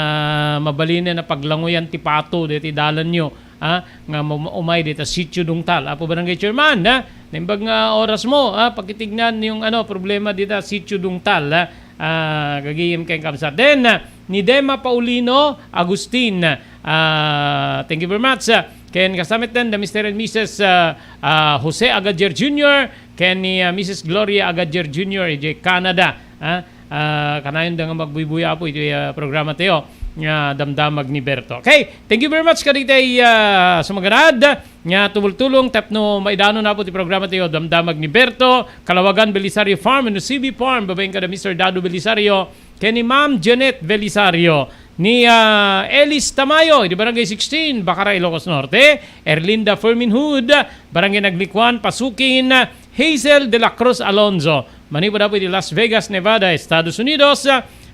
mabalin na paglanguyan ti pato, dito dalan nyo, ah, nga ma-, umay dita Sitio Dungtal. Apo Barangay Chairman, ha? Naimbag nga oras mo, ah, pakitignan yung, ano, problema dita Sitio Dungtal, ha? Ah, gagim kay kamsat. Then, ah, ni Dema Paulino Agustin, ah, thank you very much. Ah, ken kasamit den, the Mister and Missus, ah, ah, Jose Agadier Junior, ken ni, ah, Missus Gloria Agadier Junior, iti Canada. Ah, ah, kanayon da nga magbuybuya po iti, ah, programa tayo nga Damdamag ni Berto. Okay, thank you very much kaditay, ah, sumaganad nga tumultulong tapno maidanon na po ti programa tayo, Damdamag ni Berto, Kalawagan Belisario Farm, and C B Farm, babaen kada Mister Dado Belisario, ken ni Ma'am Janet Belisario, ni, ah, Elis Tamayo, iti Barangay sixteen, Bacara, Ilocos Norte, Erlinda Fermin Hood, Barangay Naglikuan, Pasukin, Hazel de la Cruz Alonzo, manipud apo iti Las Vegas, Nevada, Estados Unidos,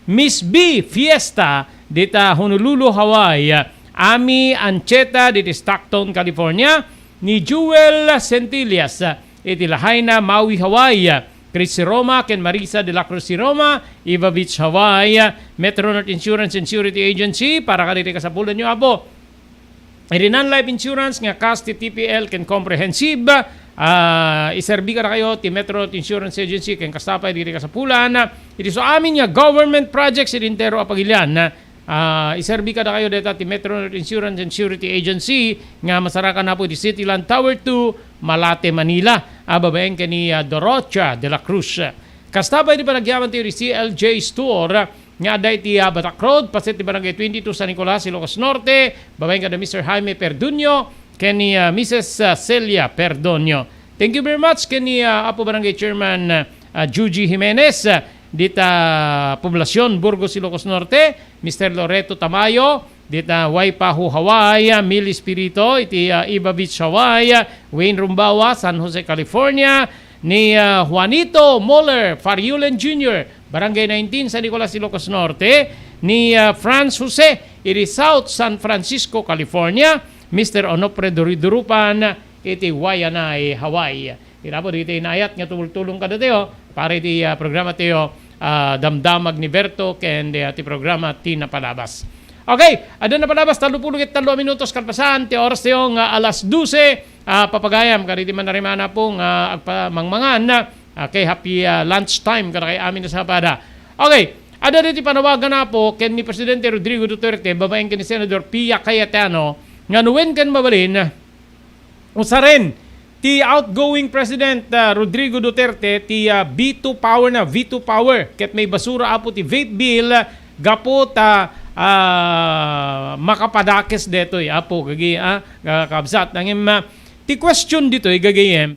Miss B Fiesta, dita Honolulu, Hawaii, Ami Ancheta, diti Stockton, California, ni Jewel Centillas, iti Lahaina, Maui, Hawaii, Chris Roma, ken Marisa de la Cruz Roma, Eva Beach, Hawaii, Metro North Insurance and Security Agency, para kaditi kasapulan nyo, apo. Iti non-life insurance nga kas ti T P L ken comprehensive, ah, iserbi kadakayo ti Metro North Insurance Agency ken kasta pay diti kasapulan. Iti so amin nga government projects iti entero a pagilian, ah, iserbi kadakayo deta ti Metro North Insurance and Security Agency nga masarakan na po iti City Land Tower two, Malate, Manila, a babaen ken ni, ah, Dorothea de la Cruz. Kasta pay iti panagyaman ti C L J Store, nga adda iti, ah, Batak Road, paset ti Barangay twenty-two San Nicolas, Ilocos Norte, babaen kada Mister Jaime Perdonio, ken ni, ah, Missus, ah, Celia Perdonio. Thank you very much ken ni, ah, Apo Barangay Chairman, ah, Juji Jimenez, ah, dita Poblacion, Burgos, Ilocos Norte, Mister Loreto Tamayo, dita Waipahu, Hawaii, Mil Espirito, iti, ah, Iba Beach, Hawaii, Wayne Rumbawa, San Jose, California, ni, ah, Juanito Moller Fariulen Junior, Barangay nineteen, San Nicolas, Ilocos Norte, ni, ah, Franz Jose, iti South San Francisco, California, Mister Onofre Duridurupan, iti Waianae, Hawaii. Ita po, dito inayat nga tumultulong kada tayo, para iti, ah, programa tayo, ah, Damdamag ni Berto, ken, ah, ti programa ti napalabas. Okay, adda napalabas, tallo pulo ket tallo a minutos kalpasan ti oras tayo nga alas dose, ah, papagayam, kaditi manarimana po nga agpa-, mangmangan, ah, kay happy, ah, lunch time, kada kay amin na sapada. Okay, adda diti panawagan na po, ken ni Presidente Rodrigo Duterte, babaen ken ni Senador Pia Cayetano, nga no wen ken mabalin, usaren ti outgoing President, ah, Rodrigo Duterte ti, ah, veto power na, veto power. Ket maibasura, apo, ti vape bill, ah, gapu ta, ah, makapadakes detoy, apo, gagi, ah, ah, kabsat. Nangem, ah, ti question ditoy, gagayem,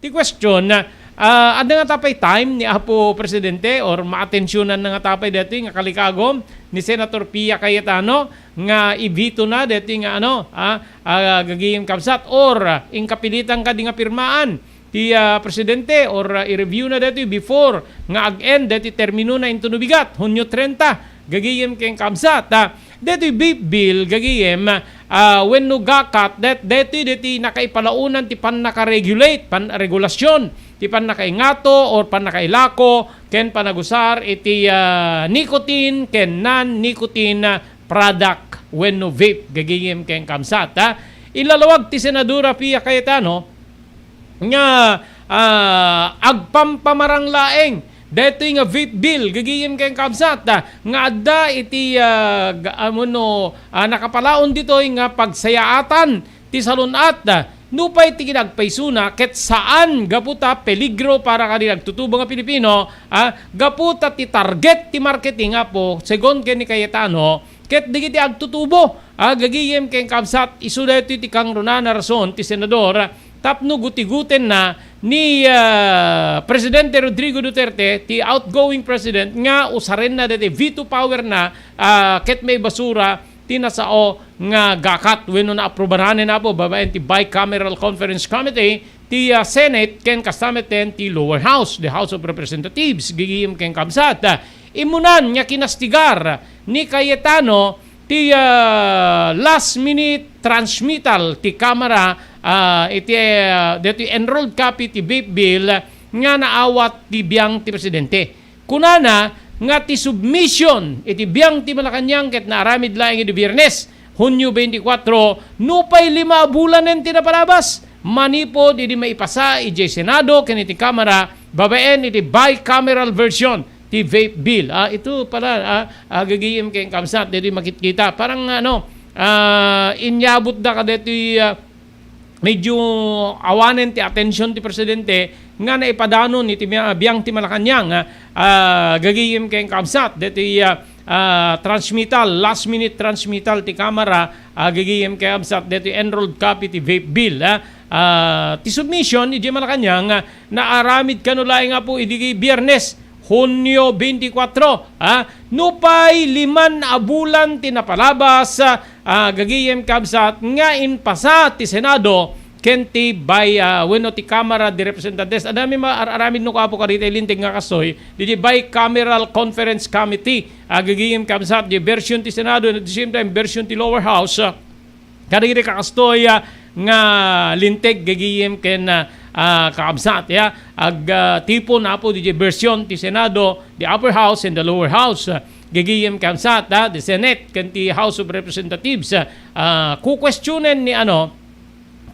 ti question, ah, Ah, adda ngata pay time ni Apo Presidente or maatensionan na ngata pay daytoy nga kalikagom ni Senator Pia Cayetano nga i-veto na daytoy nga ano, ah, ah, gagayem kabsat, or, ah, inkapilitan kadi nga pirmaan ti, ah, Presidente or, ah, i-review na daytoy before nga ag-end daytoy termino na inton bigat, Hunyo trenta, gagayem ken kabsat, ah, daytoy vape bill, gagayem, ah, wenno gakat, dat-, daytoy, daytoy nakaipalaonan ti pannaka-regulate, pan-, regulasyon, ti pannakaingato or pannakailako ken panagusar iti, ah, nicotine ken non-nicotine, ah, product wenno vape, gagayem ken kabsat, ah. Ilalawag ti Senadora Pia Cayetano nga, ah, agpampamarang laeng daytoy nga vape bill, gagayem ken kabsat, ah, nga adda iti, ah, ga-, ah, wenno, ah, nakapalaon ditoy nga pagsayaatan ti salun-at, ah, nupay ti kinagpaysona ket saan gapu ta peligro para kadi nagtutubo nga Pilipino, ah, gapu ta ti target ti marketing, Apo, segun ken ni Cayetano, ket dagiti agtutubo, ah, gagayem ken kabsat, isu daytoy ti kangrunaan a rason ti Senador, ah, tapno gutiguten na ni, ah, Presidente Rodrigo Duterte, ti outgoing president, nga usaren na daytoy veto power na, ah, ket maibasura ti nasao nga gakat wenno naaprubaran ni Apo babaen ti Bicameral Conference Committee ti, ah, Senate ken kasta metten ti Lower House, the House of Representatives, gagayem ken kabsat. Ah, immunan nga kinastigar ni Cayetano ti, ah, last minute transmittal ti Kamara, ah, iti, ah, daytoy enrolled copy ti vape bill nga naawat ti biang ti Presidente. Kunana nga ti submission iti biang ti Malacañang ket naaramid laeng idi Biernes, Hunyo twenty-four, nupay lima a bulanen ti napalabas manipud idi maipasa idiay Senado ken iti Kamara babaen iti bicameral version ti vape bill. Ah, ito pala, ah, ah, gagayem ken kabsat, daytoy makitkita. Parang, ano, ah, inyabot da kadaytoy, ah, medyo awanen ti atension ti presidente nga naipadanon iti bia-, biang ti Malacañang, ah, ah, gagayem ken kabsat, daytoy, ah, ah, transmittal, last minute transmittal ti Kamara, ah, gagayem ken kabsat, daytoy enrolled copy ti vape bill, ah. Ah, ti submission idiay Malacañang, ah, naaramid kano laeng, Apo, idi Biernes, Hunyo twenty-four, ah, nupay liman a bulan ti napalabas, ah, gagayem kabsat, nga impasa ti Senado ken ti bay-, ah, wenno ti Kamara de Representantes. Adda mi ma-, ar-, aramid no kapo kaditay linteg nga kastoy, didiay Bicameral Conference Committee, ah, gagayem kabsat, di version ti Senado, and at the same time, version ti Lower House, ah, kadagiti kakastoy, ah, nga linteg gagayem ken, ah, ah, kakabsat, ya, ag, ah, tipon, Apo, didiay version ti Senado, the upper house and the lower house, ah, gagayem kakabsat, ah, the Senate ken ti House of Representatives, ah, ah, kukuestionen ni, ano,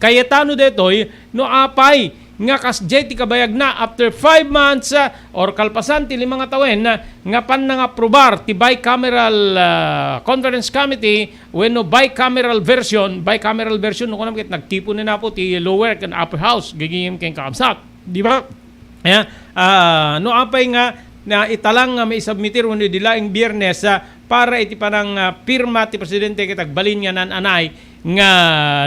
Cayetano daytoy no apay nga kasdiay ti kabayagna after five months, ah, or kalpasan ti lima nga tawen, ah, nga pannangaprubar ti bicameral, ah, conference committee wenno bicameral version, bicameral version, no kunam ket nagtipon ni Apo ti lower ken upper house, gagayem ken kakabsat. Di ba? Ya, ah, no apay nga na italang nga maisubmitir wenno idi laeng Biernes, ah, para iti panang, ah, pirma ti presidente ket agbalin nga naan-anay nga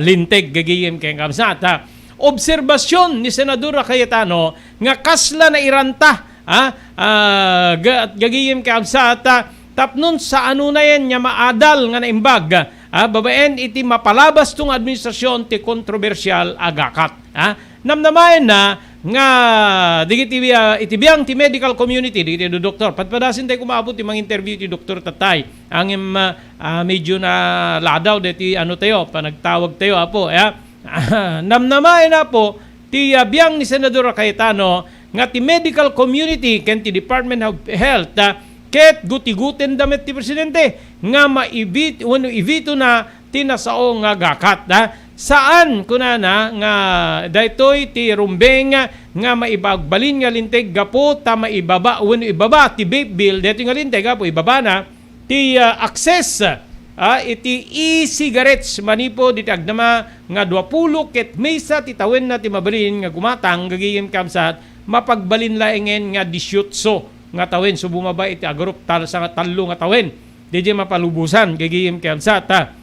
linteg gagayem ken kakabsat, ah. Obserbasion ni Senadora Cayetano nga kasla nairanta, ah, ah, ga-, gagayem kakabsat, ah, tapnon saanonayen nga maadal nga naimbag, ah, babaen iti mapalabas to nga administrasyon ti kontrobersial a gakat, ah. Namnamaenna nga dagiti, ah, iti biang ti medical community, dagiti doktor. Padpadasen tayo koma, Apo, ti manginterview ti doktor tatay. Ngem, ah, ah, medyo naladaw deti ano tayo, panagtawag tayo, Apo, ya. Namnamaen, Apo, ti, ah, biang ni Senadora Cayetano nga ti medical community ken ti Department of Health, ah, ket gutigutenda met ti presidente nga maibit-, wenno i-veto na ti nasao nga gakat, ah. Saan, kunana, nga daytoy ti rumbeng nga maibagbalin nga linteg gapu ta maibaba wenno ibaba ti vape bill, daytoy nga linteg, Apo, ibaba na ti, ah, access, ah, iti e-cigarettes manipud iti agdama nga duapulo ket maysa ti tawenna ti mabalin nga gumatang, gagayem kabsat, mapagbalin laengen nga disiotso nga tawen, so bumaba iti agrup tal-, sa nga tallo nga tawen. Didiay mapalubosan, gagayem kabsat, ah.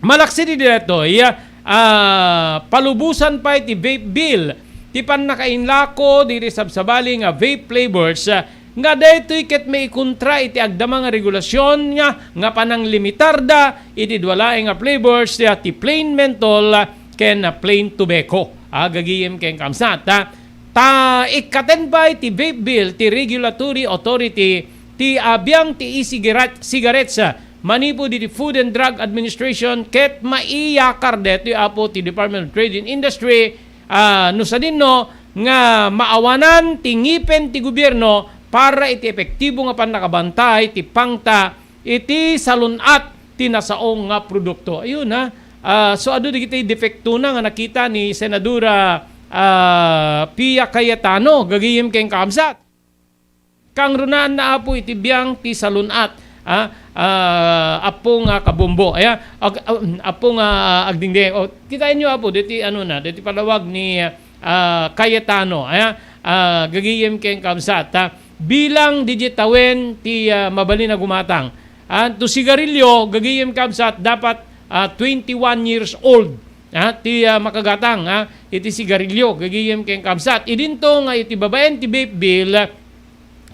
Malaksid idi daytoy, ah, palubosan pay ti vape bill ti pannakailako diti sabsabali nga vape flavors, ah, nga daytoy ket maikontra iti agdama nga regulasyon nga, nga pananglimitarda iti dua laeng nga flavors, ah, ti plain menthol, ah, ken, ah, plain tobacco. Ah, gagayem ken kamsat, ah. Ta ikkaten pay ti vape bill ti regulatory authority ti, ah, biang ti e-cigarette, cigarettes, ah, manipud iti Food and Drug Administration ket maiyakar daytoy, apo, ti Department of Trade and Industry, ah, no sadino nga maawanan ti ngipen ti gobierno para iti epektibo nga pannakabantay ti pangta iti salun-at ti nasao nga produkto. Ayun, ha. Ah, so, adu dagiti depektona nga nakita ni Senadora, ah, Pia Cayetano, gagayem ken kaabsat. Kangrunaanna, apo, iti biang ti salun-at, ah, ah, apo nga kabombo. Aya, ag-, ah, apo nga agdingding. O, kitaenyo, apo, deti, ano na, deti palawag ni, ah, Cayetano. Aya, ah, gagayem ken kaabsat, ha. Bilang diay tawen ti, ah, mabalin a gumatang. Ah, to sigarilyo, gagayem kaabsat, dapat, ah, twenty-one years old, ah, ti, ah, makagatang, ah, iti sigarilyo, gagayem ken kaabsat. Idinto nga iti babaen ti vape bill, ah,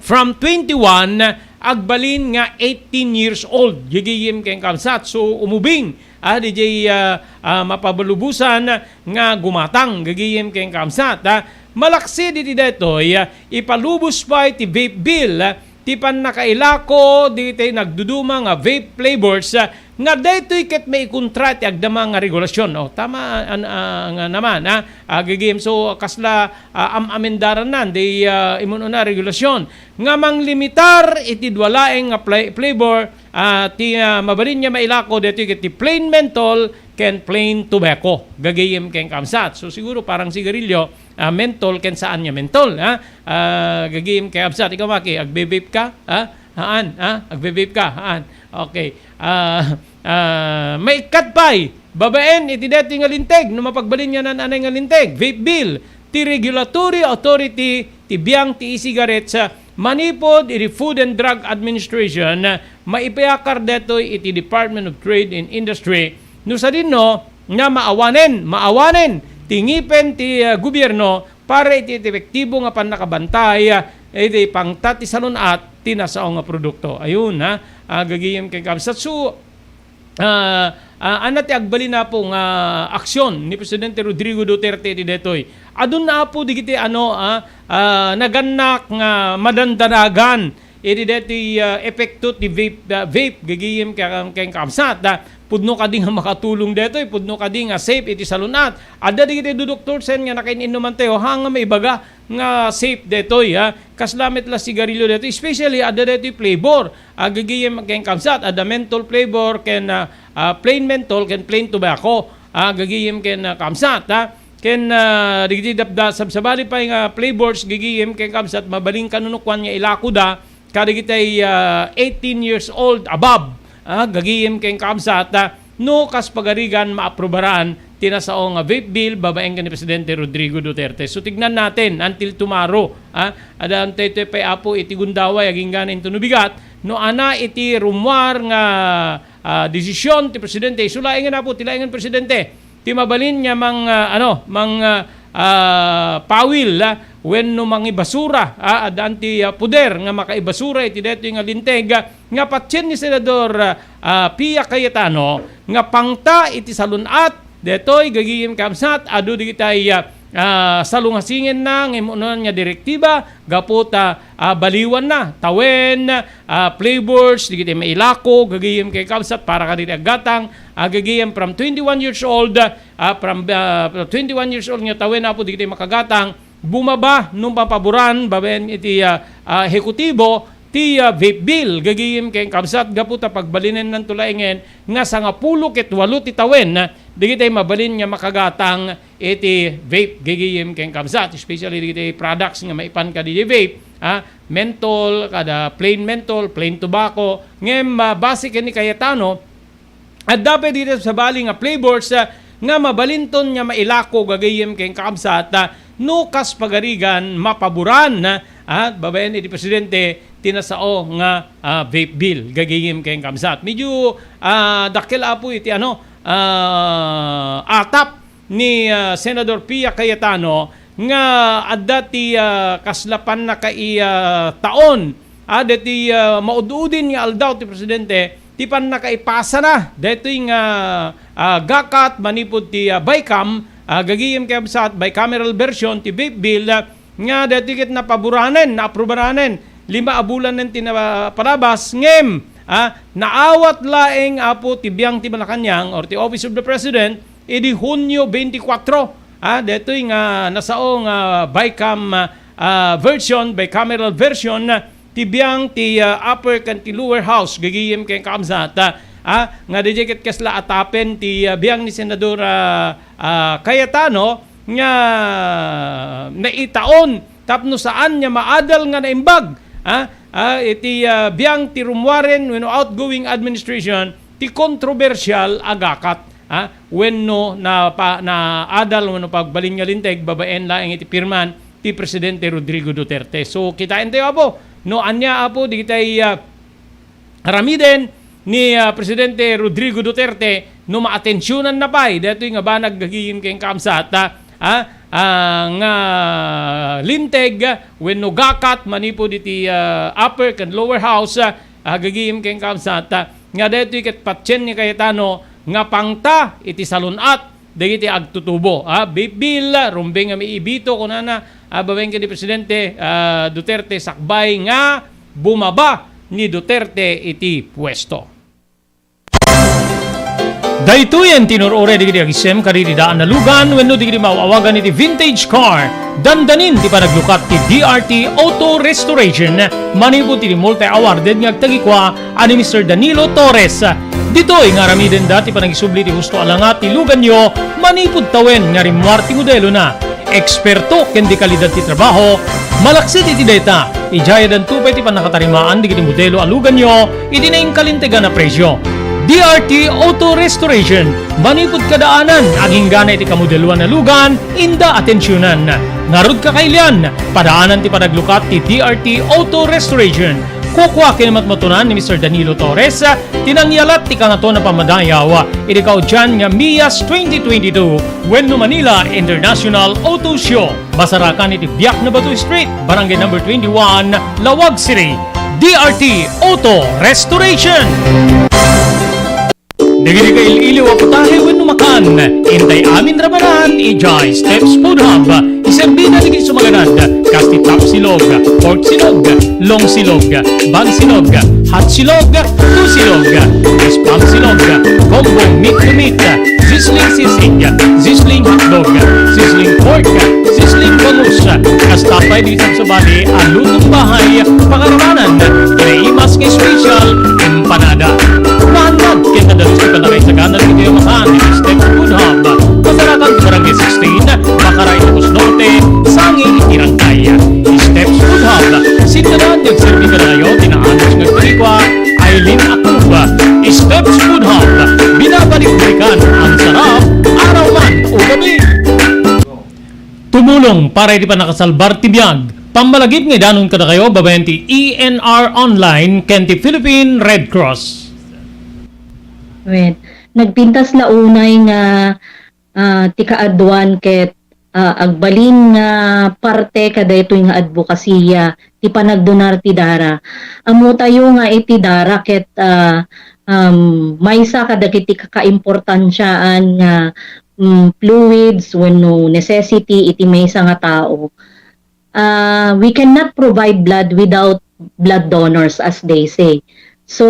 from twenty-one, agbalin nga eighteen years old, gagayem ken kaabsat. So, umubing, ah, diay, ah, ah, mapabalubosan nga gumatang, gagayem ken kaabsat, ah. Malaksid iti daytoy, ah, ipalubos pay ti vape bill, ah, ti pannakailako dagiti nagduduma nga vape flavors, ah, nga daytoy ket maikontra ti agdama nga regulasyon. O, tama, an-, ah, nga naman, ah, ah, gagayem. So, kasla, ah, am-amendarannan, di, ah, imun-una regulasyon nga manglimitar iti dua laeng nga fla-, flavor, ah, ti, ah, mabalin nga mailako daytoy ket ti plain menthol ken plain tobacco, gagayem ken kaabsat. So, siguro parang sigarilyo, ah, menthol ken saan nga menthol, ha? Ah, gagayem ken kaabsat. Ikaw, Maki, agbe-vape ka? Ha? Haan, ha? Agbe-vape ka? Haan. Okay. Ah, ah, maikkat pay, babaen iti daytoy nga linteg, no mapagbalin nga naan-anay nga linteg, vape bill, ti regulatory authority ti biang ti e-cigarettes, ah, manipud iti Food and Drug Administration, ah, maipayakar daytoy iti Department of Trade and Industry. No sadino nga maawanen, maawanen ti ngipen ti, ah, gobierno para iti epektibo nga pannakabantay, ah, iti pangta ti salun-at ti nasao nga produkto. Ayun, ha, ah, gagayem ken kaabsat. So, ah, ah, ania ti agbalin, apo, nga aksyon ni Presidente Rodrigo Duterte iti daytoy? Adun, apo, dagiti, ano, ah, ah, nagannak nga madandanagan iti daytoy, ah, epekto ti vape, ah, vape, gagayem ken, ken kaabsat, ah, pudno kadi nga makatulong daytoy, pudno kadi nga safe iti salun-at. Adda dagiti dudoktor sen nga nakain-innuman tayo, ha, nga maibaga nga safe daytoy, ha. Kasla met la sigarilyo daytoy, especially adda daytoy flavor, ah, gagayem ken kaabsat, adda menthol flavor ken, ah, ah, plain menthol ken plain tobacco, ah, gagayem ken, ah, kaabsat, ha. Ken, ah, dagiti dapda-, sabsabali pay nga flavors, gagayem ken kaabsat, mabalin kanunukoan nga ilakoda kadagiti, ah, eighteen years old above, ah, gagayem ken kaabsat, ah, no kas pagarigan maaprubaran ti nasao nga vape bill babaen ken ni Presidente Rodrigo Duterte. So, tignan natin until tomorrow, ah, adda daytoy pay, apo, iti gundaway agingga inton bigat, no ania iti rummuar nga, ah, desisyon ti Presidente. Isu laengen, apo, ti laengen Presidente ti mabalin nga mang, ah, ano, mang, ah, ah, pawil, ah, wenno mangibasura, ah, addaan ti, ah, poder nga makaibasura iti daytoy nga linteg, ah, nga patien ni Senador, ah, ah, Pia Cayetano nga pangta iti salun-at daytoy, gagayem kaabsat, adu dagiti, ah, ah, salungasingenna nga immunoan nga direktiba gapu ta, ah, baliwanna, tawen, ah, flavors, dagiti mailako, gagayem ken kaabsat, para kadagiti aggatang, ah, gagayem from twenty-one years old, ah, from, ah, twenty-one years old nga tawen, apo, dagiti makagatang, bumaba no mapaboran babaen iti, ah, ah, ehekutibo ti, ah, vape bill, gagayem ken kaabsat, gapu ta pagbalinennanto laengen nga sangapulo ket walo ti tawen, ah, dagiti mabalin nga makagatang iti vape, gagayem ken kaabsat, especially dagiti products nga maipan kadi vape, ah, menthol, kada plain menthol, plain tobacco. Ngem, ah, base ken ni Cayetano, adda pay dita sabali nga flavors, ah, nga mabalinton nga mailako, gagayem ken kaabsat, ah, no kas pagarigan mapaboran, ah, babaen iti Presidente ti nasao nga, ah, vape bill, gagayem ken kaabsat. Medyo, ah, dakkel, apo, iti, ano, ah, atap ni, ah, Senador Pia Cayetano nga adda ti, ah, kasla pannakaitaon, ah, daytoy, ah, maud-udin nga aldaw ti presidente, ti pannakaipasana daytoy nga, ah, gakat manipud ti, ah, BICAM, ah, gagayem ken kabsat, bicameral version ti vape bill, ah, nga daytoy ket napaburanen, naaprobaranen, lima a bulanen ti napalabas, ngem, ah, naawat laeng, Apo, ti biang ti Malacañang or ti Office of the President, idi Hunyo twenty-four, ah, daytoy nga nasao nga BICAM, ah, version, bicameral version, ah, ti biang ti, ah, upper ken ti lower house, gagayem ken kabsat, ah, ah, nga daydiay ket kasla atapen ti, ah, biang ni Senador, ah, ah, Cayetano nga naitaon tapno saan nga maadal nga naimbag, ah, ah, iti, ah, biang ti rummuaren wenno outgoing administration ti kontrobersial a gakat, ah, wenno napa-, naadal wenno pagbalin nga linteg babaen laeng iti pirman ti Presidente Rodrigo Duterte. So, kitaentayo, Apo, no ania, Apo, dagitay, ah, aramiden ni, ah, Presidente Rodrigo Duterte no maatensiunanna pay daytoy nga banag gagayem ken kabsat, ah, ah, ah, nga linteg wenno gakat manipud iti, ah, upper ken lower house, ah, ah, gagayem ken kabsat, ah, nga daytoy ket patien ni Cayetano nga pangta iti salun-at dagiti agtutubo, ah, vape bill, rumbeng nga maibito, kunana, ah, babaen ken ni Presidente, ah, Duterte sakbay nga bumaba ni Duterte iti puesto. Daytoyen ti nur-uray dagiti agisem kadagiti daan a lugan wenno dagiti maaw-awagan iti vintage car. Dandanin ti panaglukat ti D R T Auto Restoration manipud iti multi-awarded nga agtagikua a ni Mister Danilo Torres. Ditoy nga aramidenda ti panagisubli ti husto a langat ti luganyo manipud tawen nga rimmuar ti modelona. Eksperto ken dekalidad ti trabaho, malaksid iti dayta, idiay addanto pay ti pannakatarimaan dagiti modelo a luganyo iti nainkalintegan a presio. D R T Auto Restoration, manipud kadaanan, aginggana iti kamodeloan a lugan, inda atensionan. Ngarud, kakailian, padaanan ti panaglukat ti D R T Auto Restoration. Kukua ken matmatunan ni Mister Danilo Torres ti nangyalat ti Kangatoan a Pammadayaw iti kaudian nga MIAS twenty twenty-two wenno Manila International Auto Show. Masarakan iti Biak na Bato Street, Barangay Number twenty-one, Laoag City. D R T Auto Restoration. Dagiti kail-iliw a putahe wenno makan, intay amin ra manen idiay Steps Food Hub. Iserbida dagiti sumaganad, kas ti tapsilog, pork silog, long silog, bang silog, hot silog, two silog, spam silog, combo meat to meat, sizzling sisig, sizzling hotdog, sizzling pork, sizzling bangus, kasta pay dagiti sabsabali a lutong bahay, pakarabanan, kinaimas nga special, empanada. Naannad ken nadalus ti pannakaisagana dagiti amahan iti Steps Food Hub. Masarakan ti Barangay sixteen, Makaray, Ilocos Norte, sangi iti Rangkay. Steps Food Hub, sinnadan nga agserbi kadakayo ti naanus nga agtagikua, Aileen Acuba. Steps Food Hub, binabalik-balikan ang sarap, araw man o gabi. Tumulong para iti pannakasalbar ti biag. Pammalagip nga idanon kadakayo babaen ti E N R Online ken ti Philippine Red Cross. Wen, nagpintas la unay nga, ah, ti kaaduan ket, ah, agbalin nga parte kadaytoy nga adbokasiya ti panagdonar ti dara. Ammotayo nga iti dara ket, ah, um, maysa kadagiti kakaimportansiaan nga, mm, fluids wenno necessity iti maysa nga tao. Ah, we cannot provide blood without blood donors, as they say. So,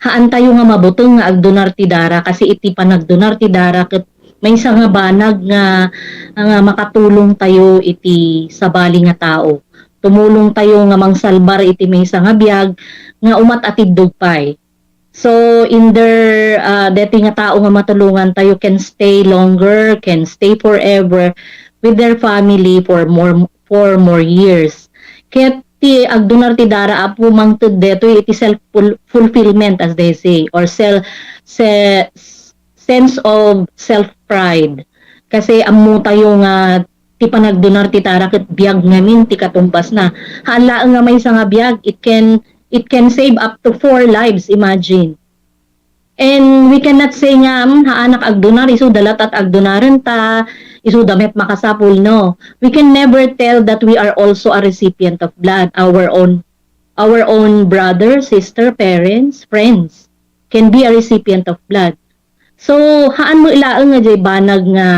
haantayo nga mabuteng nga agdonar ti dara, kasi iti panagdonar ti dara ket maysa nga banag nga, nga makatulong tayo iti sabali nga tao. Tumulong tayo nga mangsalbar iti maysa nga biag nga umat-atiddog pay. So, in their, ah, deti nga tao nga matulongan tayo can stay longer, can stay forever with their family for more, for more years. Ket ti agdonar ti dara, Apo, mangted detoy iti self ful-, fulfillment, as they say, or sel-, se-, sense of self-pride. Kasi ammo tayo nga ti panagdonar ti dara ket biag ngamin ti katumbasna. Haan laeng nga maysa nga biag, it can, it can save up to four lives, imagine. And we cannot say nga, "Hmm, haanak agdonar, isu da latta ti agdonarenta, isu da met makasapul." No. We can never tell that we are also a recipient of blood. Our own, our own brother, sister, parents, friends can be a recipient of blood. So, haan met laeng nga diay banag nga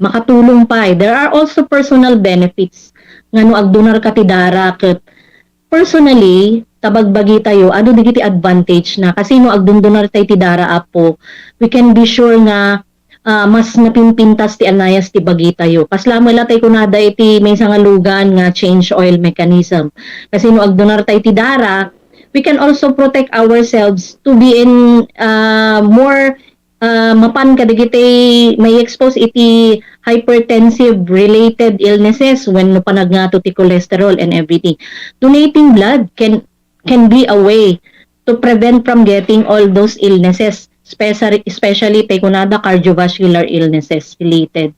makatulong pay. There are also personal benefits nga no agdonarka ti dara ket personally, ta bagbagitayo, adu dagiti advantage na. Kasi no agdondonartay ti dara, Apo, we can be sure nga, ah, mas napimpintas ti anayas ti bagitayo. Kasla met la tay kunada iti maysa nga lugan nga change oil mechanism. Kasi no agdonartay ti dara, we can also protect ourselves to be in, ah, more, ah, mapan kadagiti may expose iti hypertensive related illnesses wenno panagngato ti cholesterol and everything. Donating blood can, can be a way to prevent from getting all those illnesses, especially, especially tay kunada cardiovascular illnesses related.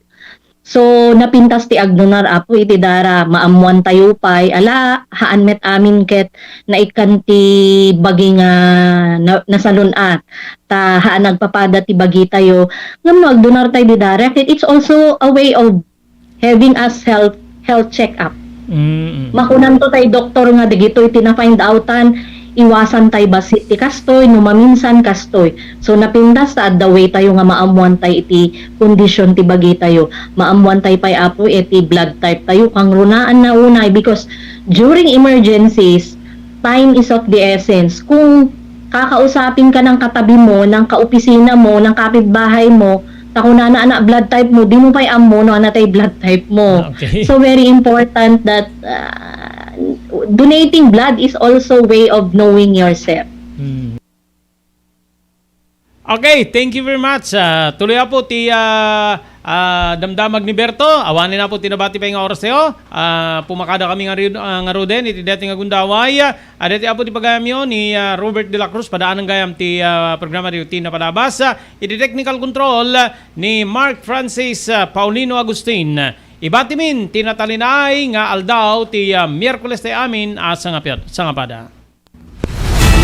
So, napintas ti agdonar, Apo, iti dara, maammuantayo pay, ala, haan met amin ket naikkan ti bagi nga na-, nasalun-at, ta haan agpapada ti bagitayo. Ngem no agdonartay ti dara, ket it's also a way of having us health, health check-up. Mm. Makunanto tay doktor nga dagitoy ti na-find outan, iwasantay bassit ti kastoy, no maminsan kastoy. So, napintas ta adda way tayo nga maammuantay iti kondisyon ti bagitayo. Maammuantay pay, Apo, iti blood type tayo. Kangrunaan na unay, because during emergencies, time is of the essence. Kung kakausapin ka ng katabi mo, ng kaopisina mo, ng kapitbahay mo, ta kunana, "Anak, blood type mo," di mo pay ammo no anatay blood type mo. Ah, okay. So, very important that, ah, donating blood is also way of knowing yourself. Hmm. Okay, thank you very much. Ah, tuloy, Apo, ti, ah, ah, damdamag ni Berto. Awanen, Apo, ti nabati pay nga oras tayo. Ah, pumakada kami nga ri-, ah, ngaruden iti daytoy nga gundaway. Ah, daytoy, Apo, ti pagayamyo ni, ah, Robert de la Cruz. Padaanen gayam ti, ah, programa ti, ti napalabas. Ah, iti technical control, ah, ni Mark Francis, ah, Paulino Agustin. Ibatimin ti natalinaay nga aldaw ti, ah, Miyerkules ti amin a sangapiat-, sangapada.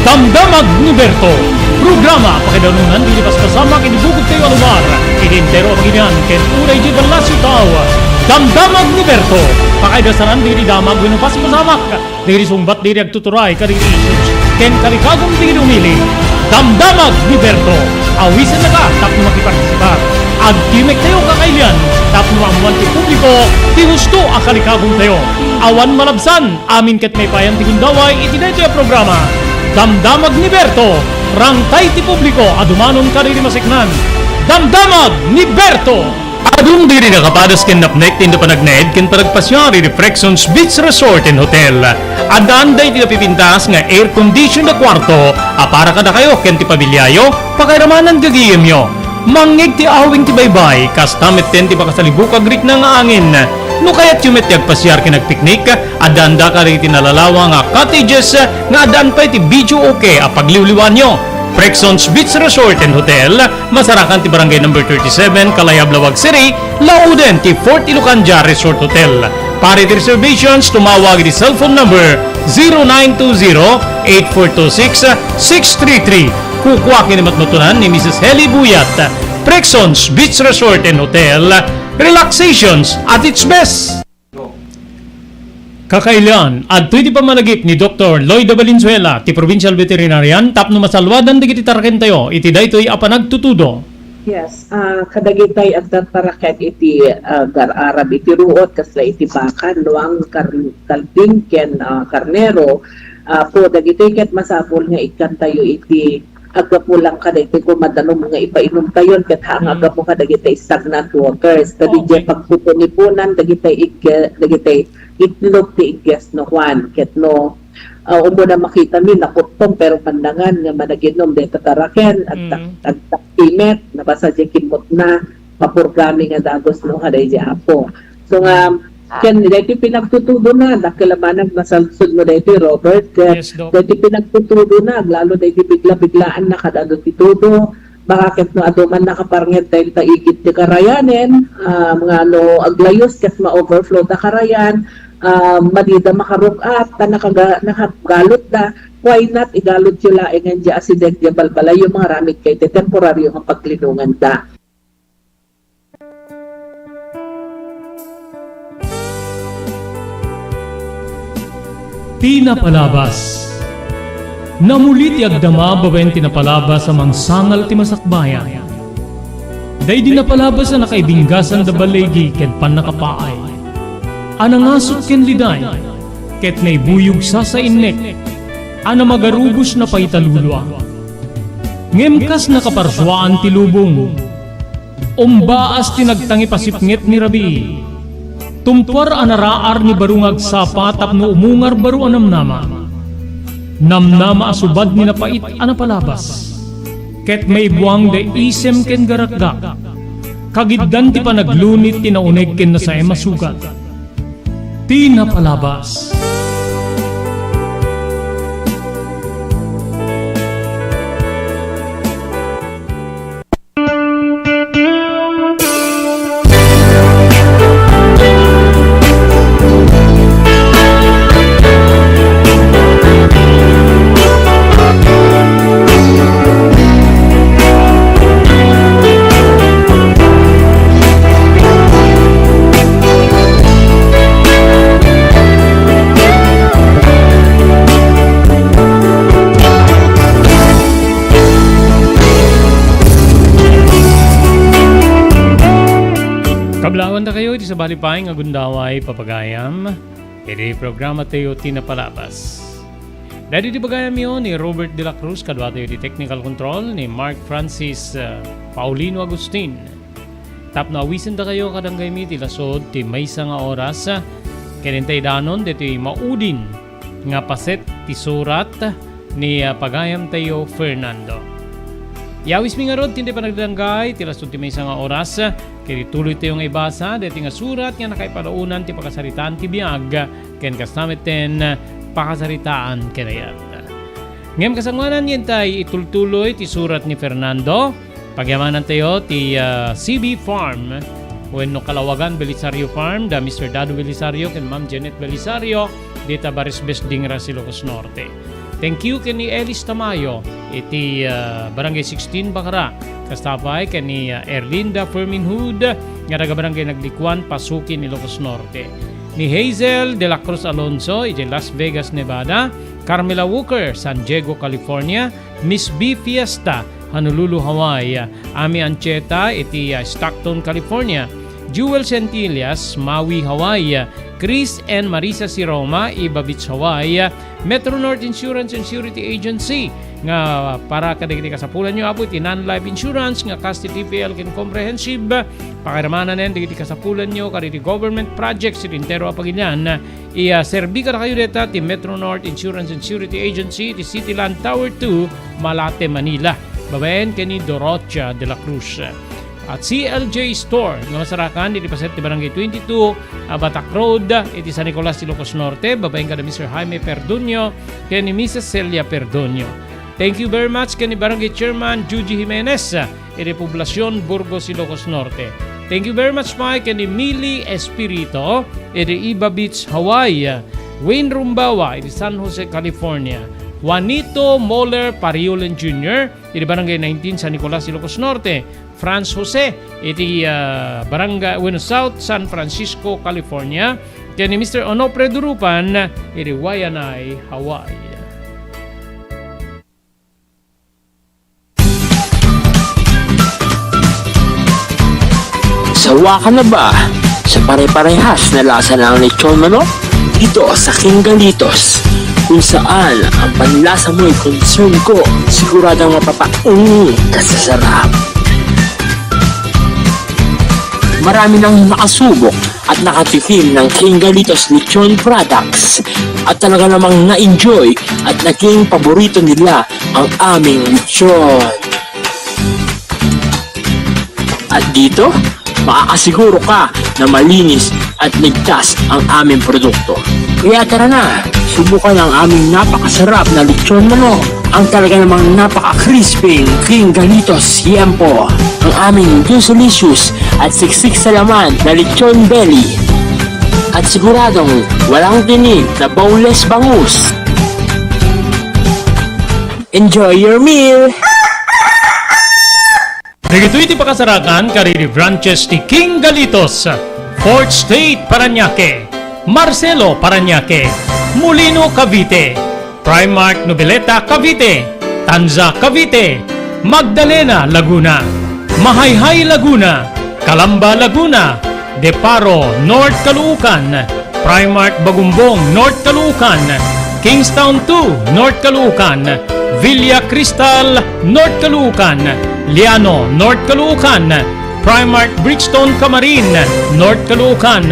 Damdamag ni Berto, programa pakaidanunan dagiti paspasamak iti bugotyo a lugar, iti entero a pagilian ken uray idiay ballasiw tao. Damdamag ni Berto, pakaidasanan dagiti damag wenno paspasamak dagiti sungbat dagiti agtuturay kadagiti issues ken kalikagum dagiti umili. Damdamag ni Berto, awisennaka tapno makipartisipar. Agtimek tayo kakailian tapno maammuan ti publiko ti husto a kalikagum tayo. Awan malabsan, amin ket maipayan ti gundaway iti daytoy a programa. Damdamag ni Berto, rangtay ti publiko a dumanon kadagiti maseknan. Damdamag ni Berto! Adun diri nakapadas ken napnek ti inda panagnaed ken panagpasiar iti Prexons Beach Resort and Hotel. Addaan daytoy napipintas nga air condition a kuarto a para kadakayo ken ti pamiliayo, pakairamanan gagayemyo. Mangngeg ti awing ti baybay, kasta metten ti makasalibuk a agrikna nga angin. No kayatyo met ti agpasiar ken agpiknik, addaanda kadagiti nalalawa nga cottages nga addaan pay ti videoke a pagliwliwaanyo. Prexons Beach Resort and Hotel, masarakan ti Barangay Number thirty-seven, Kalayab, Laoag City, lauden ti Fort Ilocandia Resort Hotel. Para iti reservations, tumawag iti cellphone number zero nine two zero, eight four two six, six three three. Kukua ken ni matmutunan ni Missus Heli Buyat. Prexons Beach Resort and Hotel, relaxations at its best. Kakailian, adtoy ti pammalagip ni Doktor Lloyda Valenzuela, ti provincial veterinarian, tapno masalluadan dagiti tarakentayo iti daytoy a panagtutudo. Yes, ah, kadagitay agtartaraken iti, ah, agar-arab iti ruot, kasla iti baka, nuang, kar-, kalding, ken, ah, karnero. Ah, po, dagitoy ket masapul nga ikkantayo iti aggapu lang kadagiti gumadanom nga ipainumtayon ket haan nga aggapu kadagiti stagnant waters. Ta didiay pagpupunipunan dagiti igge-, dagiti itlog ti igges no Juan. Ket no, ah, umuna makitami, nakuttom, pero pandangan nga managinum dayta taraken, agtak-, agtaktimek, nabasa diay kimmutna, mapurgami nga dagus no kadaydi Apo. So nga, ken daytoy pinagtutudona, dakkel a banag masalsod mo daytoy, Robert, ket daytoy pinagtutudona, aglalo daytoy bigla-biglaan na kad-adu ti tudo, baka ket no adu man nakaparnged dayta igid ti karayanen, ah, nga no aglayus ket ma-overflow da karayan, ah, madida makaruk-at, ta nakaga-, nakagalutda, Why not igalutyo laeng diay asideg diay balbalayyo, mangaramidkayo iti temporario nga paglinonganda? Ti napalabas. Namuli ti agdama babaen ti napalabas a mangsangal ti masakbayan. Daydi napalabas a nakaibinggasan da baligi ken pannakapaay, a nangasuk ken liday, ket naibuyog sasainnek, a namagarubos na paitalulua. Ngem kas nakaparsuaan ti lubong, umbaas ti nagtangipasipnget ni rabii. Tumpuar a naraar ni baro nga agsapa tapno umungar baro a namnama. Namnama a subad ni napait a napalabas. Ket maibuang da isem ken garakgak. Kagiddan ti panaglunit ti nauneg ken nasaem a sugat. Ti napalabas. Kablaawanta kayo iti sabali pay nga gundaway, papagayam, iti programa tayo ti napalabas. Daydi ti bagayamyo ni Robert de la Cruz, kaduatayo ti technical control ni Mark Francis, uh, Paulino Agustin. Tapno awisendakayo kadagiti lasud ti maysa nga oras, ken intay danon ditoy maudin nga paset ti surat ni, ah, pagayamtayo Fernando. Iyawismi ngarud ti panagdanggay ti lasud ti maysa nga oras, ket ituloytayo nga ibasa daytoy nga surat nga nakaipalaunan ti pakasaritaan ti biag, ken kasta met ten pakasaritaan ken ayat. Ngem kasangoanan, intay itultuloy ti surat ni Fernando, pagyamanantayo ti, ah, C B Farm wenno Kalawagan Belisario Farm, da Mister Dado Belisario ken Ma'am Janet Belisario, dita Barisbes, Dingras, Ilocos Norte. Thank you ken ni Elis Tamayo iti, ah, Barangay sixteen, Bacara. Kasta pay ken ni, ah, Erlinda Ferminhud nga taga Barangay Naglikuan, Pasukin, Ilocos Norte. Ni Hazel de la Cruz Alonso iti Las Vegas, Nevada. Carmela Walker, San Diego, California. Miss B Fiesta, Honolulu, Hawaii. Ami Ancheta iti, ah, Stockton, California. Jewel Centillas, Maui, Hawaii. Chris and Marisa Siroma, Iba Beach, Hawaii. Metro North Insurance and Security Agency nga para kadagiti kasapulanyo, Apo, iti non-life insurance nga kas ti T P L ken comprehensive. Pakiramanen dagiti kasapulanyo kadagiti government projects iti entero a pagilian. Iya, serbi kadakayo dayta ti Metro North Insurance and Security Agency iti City Land Tower two, Malate, Manila, babaen ken ni Dorothea de la Cruz. At C L J Store nga masarakan iti paset ti Barangay twenty-two a Batak Road iti San Nicolas, Ilocos Norte, babaen kada Mister Jaime Perduño ken ni Missus Celia Perduño. Thank you very much ken ni Barangay Chairman Juji Jimenez iti Poblacion, Burgos, Ilocos Norte. Thank you very much pay ken ni Mili Espirito iti Iba Beach, Hawaii. Wayne Rumbawa iti San Jose, California. Juanito Moller Pariolen Junior iti Barangay nineteen, San Nicolas, Ilocos Norte. Franz Jose iti, ah, Barangay, wenno, South San Francisco, California. Ken ni Mister Onofre Durupan iti Waianae, Hawaii. Sawa ka na ba sa pare-parehas na lasa ng lechon manok? Dito sa King Galitos, kung saan ang panlasa mo'y concern ko, siguradong mapapainit ka sa sarap. Marami nang nakasubok at nakatikim ng King Galitos Lechon Products at talaga namang na-enjoy at naging paborito nila ang aming lechon. At dito, makakasiguro ka na malinis at ligtas ang aming produkto. Kaya tara na, subukan ang aming napakasarap na lechon manok. Ang talaga namang napaka-crispy King Galitos Yempo. Ang aming juicy-licious at siksik sa laman na lechon belly. At siguradong walang tinik na boneless bangus. Enjoy your meal! Dagitoy ti pakasarakan kadagiti branches ti King Galitos, Fourth Street, Parañaque, Marcelo, Parañaque, Molino, Cavite, Primark Noveleta, Cavite, Tanza, Cavite, Magdalena, Laguna, Mahayhay, Laguna, Calamba, Laguna, Deparo, North Caloocan, Primark Bagumbong, North Caloocan, Kingstown two, North Caloocan, Villa Cristal, North Caloocan, Liano, North Caloocan, Primark Brixton, Camarin, North Caloocan,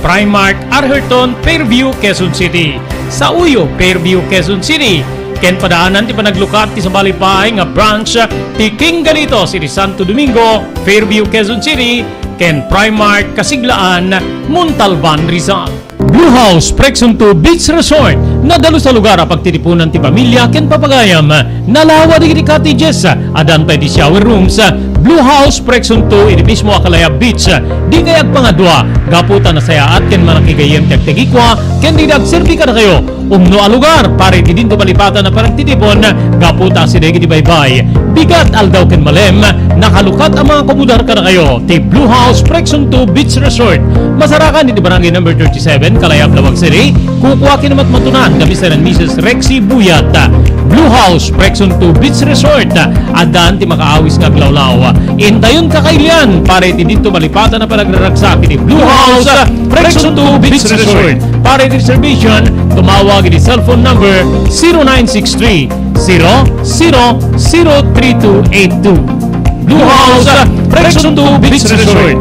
Primark Arherton, Fairview, Quezon City. Sauyo, Fairview, Quezon City. Ken padaanan ti panaglukat ti sabali pay nga branch ti King Galitos iti Santo Domingo, Fairview, Quezon City, ken Primark Kasiglaan, Montalban, Rizal. Blue House Prexon two Beach Resort, nadalus a lugar a pagtitipunan ti pamilya ken papagayam. Nalawa dagiti cottages, addan pay ti shower rooms. Blue House Prexon two iti mismo a Calaya Beach. Dikay agpangadua, gapu ta nasayaat ken manakigayyem ti agtegikua ken dagiti agserbi kadakayo. Umno a lugar para iti dinto malipatan a panagtitipon gapu ta asideg iti baybay. Bigat, aldaw ken malem, nakalukat a makakomodar kadakayo ti Blue House Prexon two Beach Resort. Masarakan iti Barangay Number thirty-seven, Calaya, Laoag City. Kukua ken matmatunan da Mister and Missus Rexy Buyat. Blue House Prexon two Beach Resort. Addan ti makaawis nga aglawlaw. Intayon kakailian para iti dinto malipatan a panagraragsak iti Blue House Prexon two Beach Resort. Para iti reservation, tumawag iti cellphone number zero nine six three, zero zero zero three two eight two. Blue House Prexon two Beach Resort.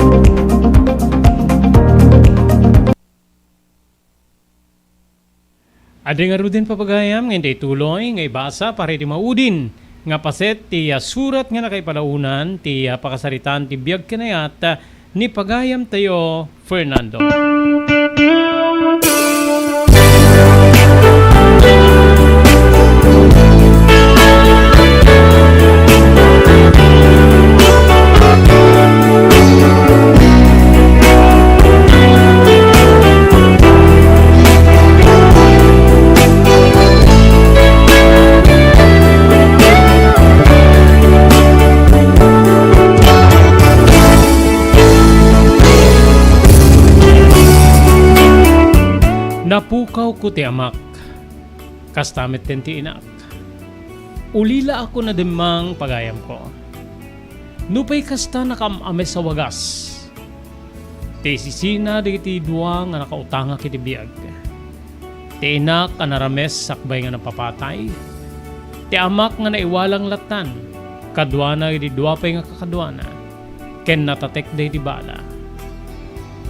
Adi ngaruden, papagayam, nga intay tuloy nga ibasa para iti maudin nga paset ti, ah, surat nga nakaipalaonan ti, ah, pakasaritaan ti biag ken ayat, ah, ni pagayamtayo Fernando. Napukawko ti amak. Kasta metten ti inak. Ulilaakon a dimmang, pagayamko. Nupay kasta nakaam-ames a wagas, ti isisina dagiti dua nga nakautangak iti biag. Ti inak a narames sakbay nga napapatay. Ti amak nga naiwalang lattan, kaduana iti dua pay nga kakaduana, ken natatekda iti bala.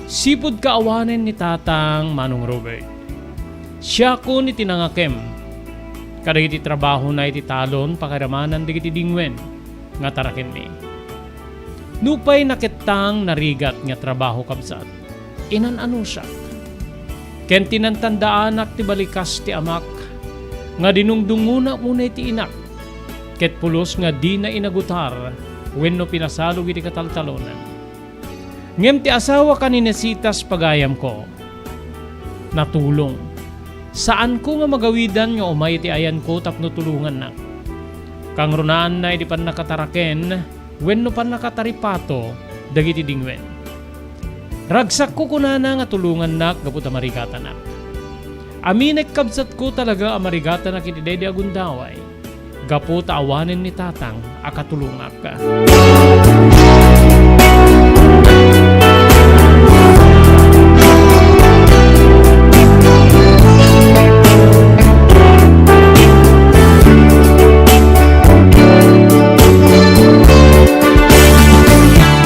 Sipud kaawanen ni Tatang Manong Robert. Siakon iti nangakem kadagiti trabahona iti talon pakairamanan dagiti dingwen nga tarakenmi. Nupay nakettang narigat nga trabaho, kabsat, inan-anusiak. Ken tinantandaanak ti balikas ti amak nga dinungdungonak unay ti inak, ket pulos nga dina inagutar wenno pinasalog iti kataltalonan. Ngem ti asawak a ni Nesitas, pagayamko, natulong. Saanko nga magawidan nga umay iti ayanko tapno tulongannak. Kangrunaanna idi pannakataraken wenno pannakataripato dagiti dingwen. Ragsakko kunana nga tulongannak gapu ta marigatanak. Aminek, kabsatko, talaga a marigatanak iti daydi a gundaway. Gapu ta awanen ni Tatang a katulongak.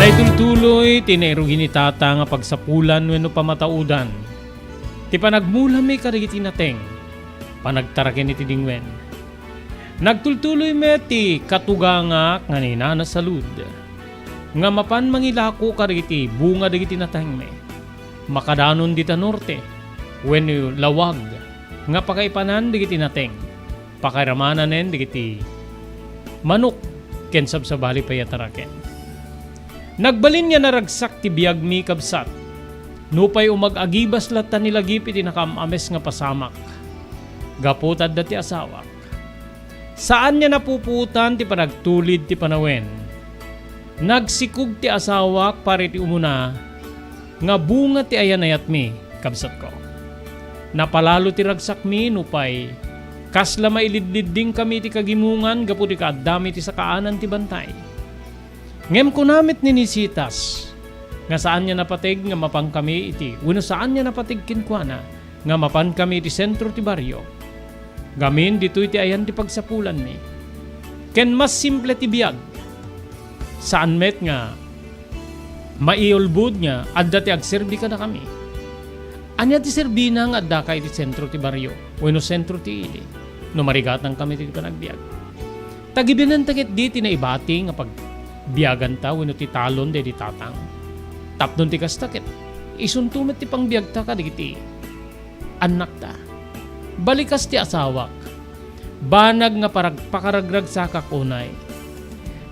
Naitultuloy ti nairugi ni Tatang a pagsapulan wenno pamataudan ti panagmulami kadagiti nateng, panagtaraken iti dingwen. Nagtultuloy met ti katugangak nga ni Nana Salud nga mapan mangilako kadagiti bunga dagiti natengmi. Makadanon dita norte wenno lawag nga pakaipanan dagiti nateng, pakairamananen dagiti manok ken sabsabali pay a taraken. Nagbalin nga naragsak ti biagmi, kabsat, nupay umag-agibas latta ni Lagip iti nakaam-ames nga pasamak. Gapu ta adda ti asawak, Saanna napupuotan ti panagtulid ti panawen. Nagsikog ti asawak para iti umuna nga bunga ti ayan-ayatmi, kabsatko. Napalalo ti ragsakmi nupay kasla mailidliddingkami iti kagimongan gapu ti kaaddami ti sakaanan ti bantay. Ngem kuna met ni Nisitas nga saanna napateg nga mapankami iti, wenno saanna napateg kenkuana nga mapankami iti sentro ti barrio. Gamin ditoy ti ayan ti pagsapulanmi. Ken mas simple ti biag. Saan met nga maiulbod nga adda ti agserbi kadakami. Ania ti serbina nga addaka iti sentro ti barrio wenno sentro ti ili no marigatankami iti panagbiag? Tagibianenta ketdi ti naibati nga pagbiaganta wenno ti talon daydi tatang. Tapno ti kasta ket isunto met ti pangbiagta kadagiti annakta. Balikas ti asawak. Banag nga parag-, pakaragragsakak unay.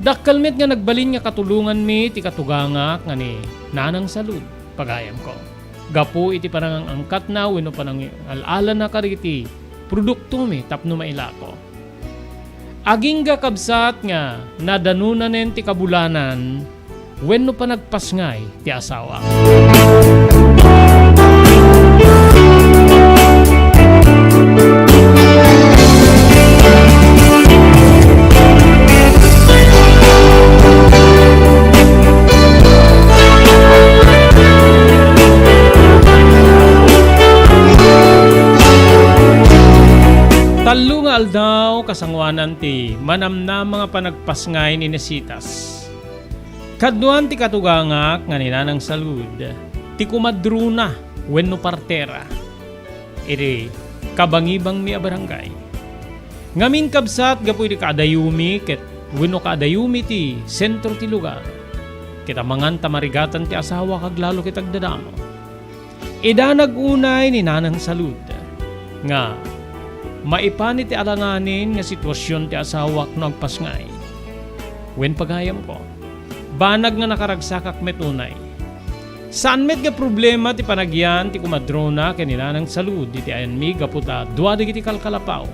Dakkel met nga nagbalin nga katulonganmi ti katugangak nga ni Nanang Salud, pagayamko. Gapu iti panangang-angkatna wenno panangal-alana kadagiti produktomi tapno mailako. Agingga, kabsat, nga nadanonanen ti kabulanan wenno panagpasngay ti asawa. Tallo nga aldaw kasangoanan ti manamnama nga panagpasngay ni Nisitas. Kaduan ti katugangak nga ni Nanang Salud, ti kumadrona wenno partera iti kabangibangmi a barangay. Ngamin, kabsat, gapu iti kaadayomi ket wenno kaadayomi ti sentro ti lugar, ket amangan ta marigatan ti asawak, aglalo ket agdadamo. Idanag unay ni Nanang Salud nga maipan iti alanganin nga situasion ti asawak no agpasngay. Wen, pagayamko, banag nga nakaragsakak met unay. Saan met nga problema ti panagyan ti kumadrona ken ni Nanang Salud iti ayanmi gapu ta dua dagiti kalkalapaw.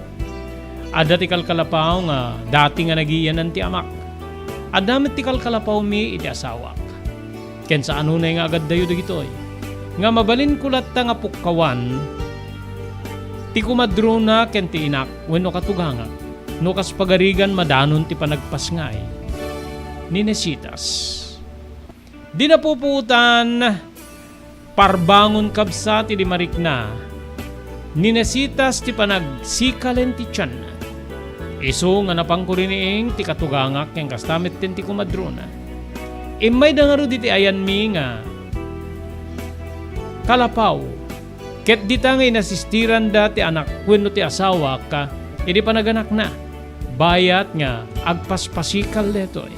Adda ti kalkalapaw nga dati nga nagiyanan ti amak. Adda met ti kalkalapawmi iti asawak. Ken saan unay nga agaddayo dagitoy, nga mabalinko latta nga pukkawan ti kumadrona ken ti inak wenno katugangak, no kas pagarigan madanon ti panagpasngay ni Nisitas. Di napupuotan, parbangon, kabsat, idi marikna ni Nisitas ti panagsikalen ti tianna. Isu nga napangkuriniing ti katugangak ken kasta metten ti kumadrona. Immayda ngarud iti ayanmi nga kalapaw, ket dita nga inasistiranda ti anak wenno ti asawak idi panaganakna. Bayat nga agpaspasikal daytoy.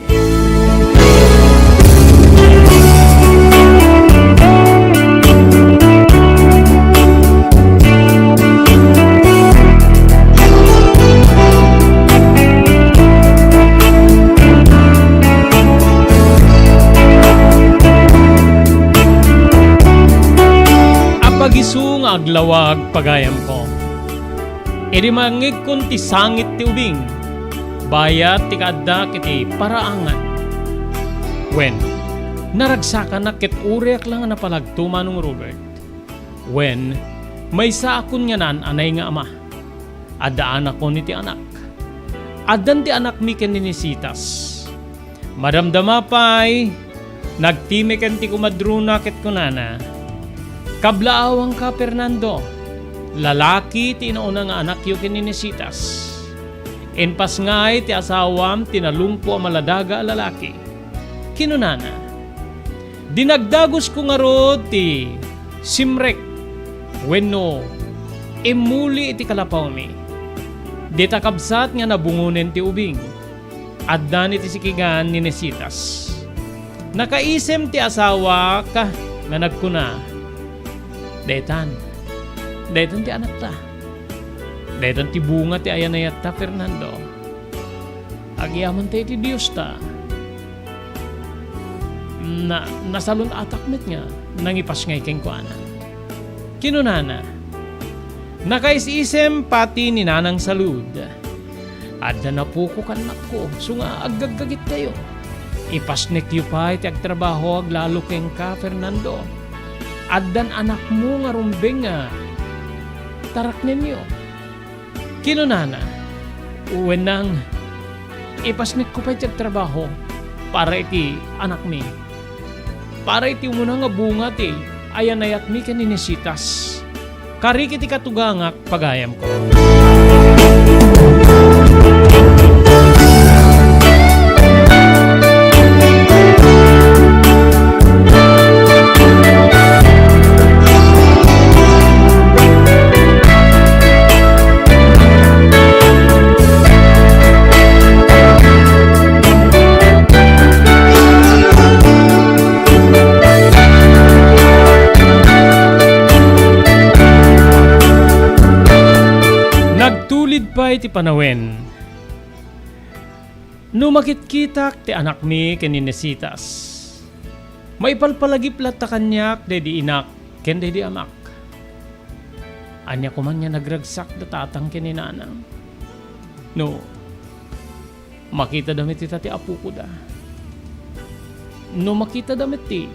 Apagisu nga aglawag, pagayamko. Idi mangngegkon ti sangit ti ubing, bayat ti kaaddak iti paraangan. Wen, naragsakanak ket uriak la nga napalagto, Manong Robert. Wen, maysaakon nga naan-anay nga ama. Adda anakon iti anak. Addan ti anakmi ken ni Nisitas. Madamdama pay, nagtimek ti kumadrona ket kunana, "Kablaawangka, Fernando. Lalaki ti inauna nga anakyo ken ni Nisitas. Impasngay ti asawam ti nalungpo a maladaga a lalaki." Kinunana, "Dinagdagusko ngarud ti simrek wenno immuli iti kalapawmi. Dita kabsat nga nabungonen ti ubing." Addan iti sikigan ni Nisitas. Nakaisem ti asawak nga nagkuna, "Daytan, daytan ti anakta. Daytan ti bunga ti ayan-ayatta, Fernando. Agyamanta iti Diosta. Na, nasalun-atak met nga nangipasngay kenkuana." Kinunana, "Nakaisisem pati ni Nanang Salud. Addan apoko ken anakko, isu nga aggaggagittayo. Ipasnekyo pay ti agtrabaho aglalo kenka, Fernando. Addan anakmo nga rumbeng nga taraknenyo. Kinunana, "Wen nang, ipasnekko pay ti agtrabaho para iti anakmi. Para iti umuna nga bunga ti ayanayatmi ken ni Nesitas. Karik iti katugangak, pagayamko." Nagtulid pay ti panawen. No makitkitak ti anakmi ken ni Nesitas, maipalpalagip latta kaniak daydi inak ken daydi amak. Ania koman nga nagragsak da tatang ken ni nanang? No makitada met ita ti apokoda. No makitada met ti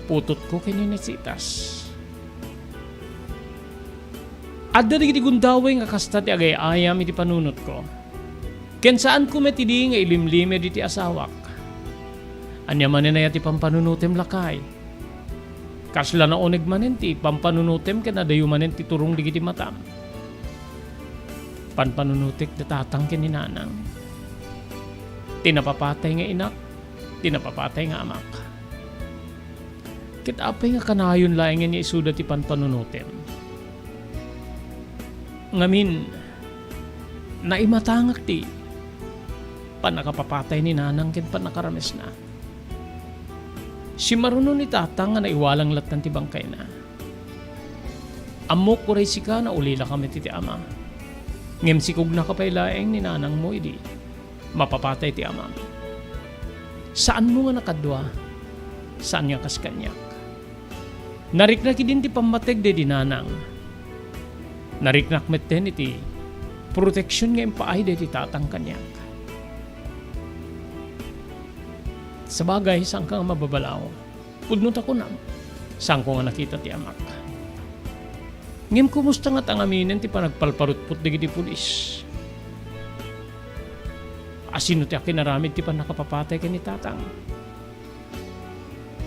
putotko ken ni Nesitas. Adda dagiti gundaway nga kasta ti agay-ayam iti panunotko. Ken saanko met idi nga ilimlimed iti asawak. Ania manen aya ti pampanunotem, lakay? Kasla nauneg manen ti pampanunotem ken adayo manen ti turong dagiti matam. Panpanunotek da tatang ken ni nanang. Ti napapatay nga inak, ti napapatay nga amak. Ket apay nga kanayon laengen nga isuda ti panpanunotem? Ngamin, naimatangak ti pannakapapatay ni nanang ken pannakaramesna. Simmaruno ni tatang nga naiwalang lattan ti bangkayna. Ammok uray sika, naulilaka met iti ama. Ngem sikugnaka pay laeng ni nanangmo idi mapapatay ti amam. Saanmo nga nakadua, saan nga kas kaniak. Nariknak idin ti pammateg daydi nanang. Nariknak metten iti proteksion nga impaay daydi tatang kaniak. Sabagay, saanka nga mababalaw. Pudno ta kunam, saanko nga nakita ti amak. Ngem kumusta ngata ngaminen ti panagpalparutpot dagiti pulis? Asino ti akinaramid ti pannakapapatay ken ni tatang?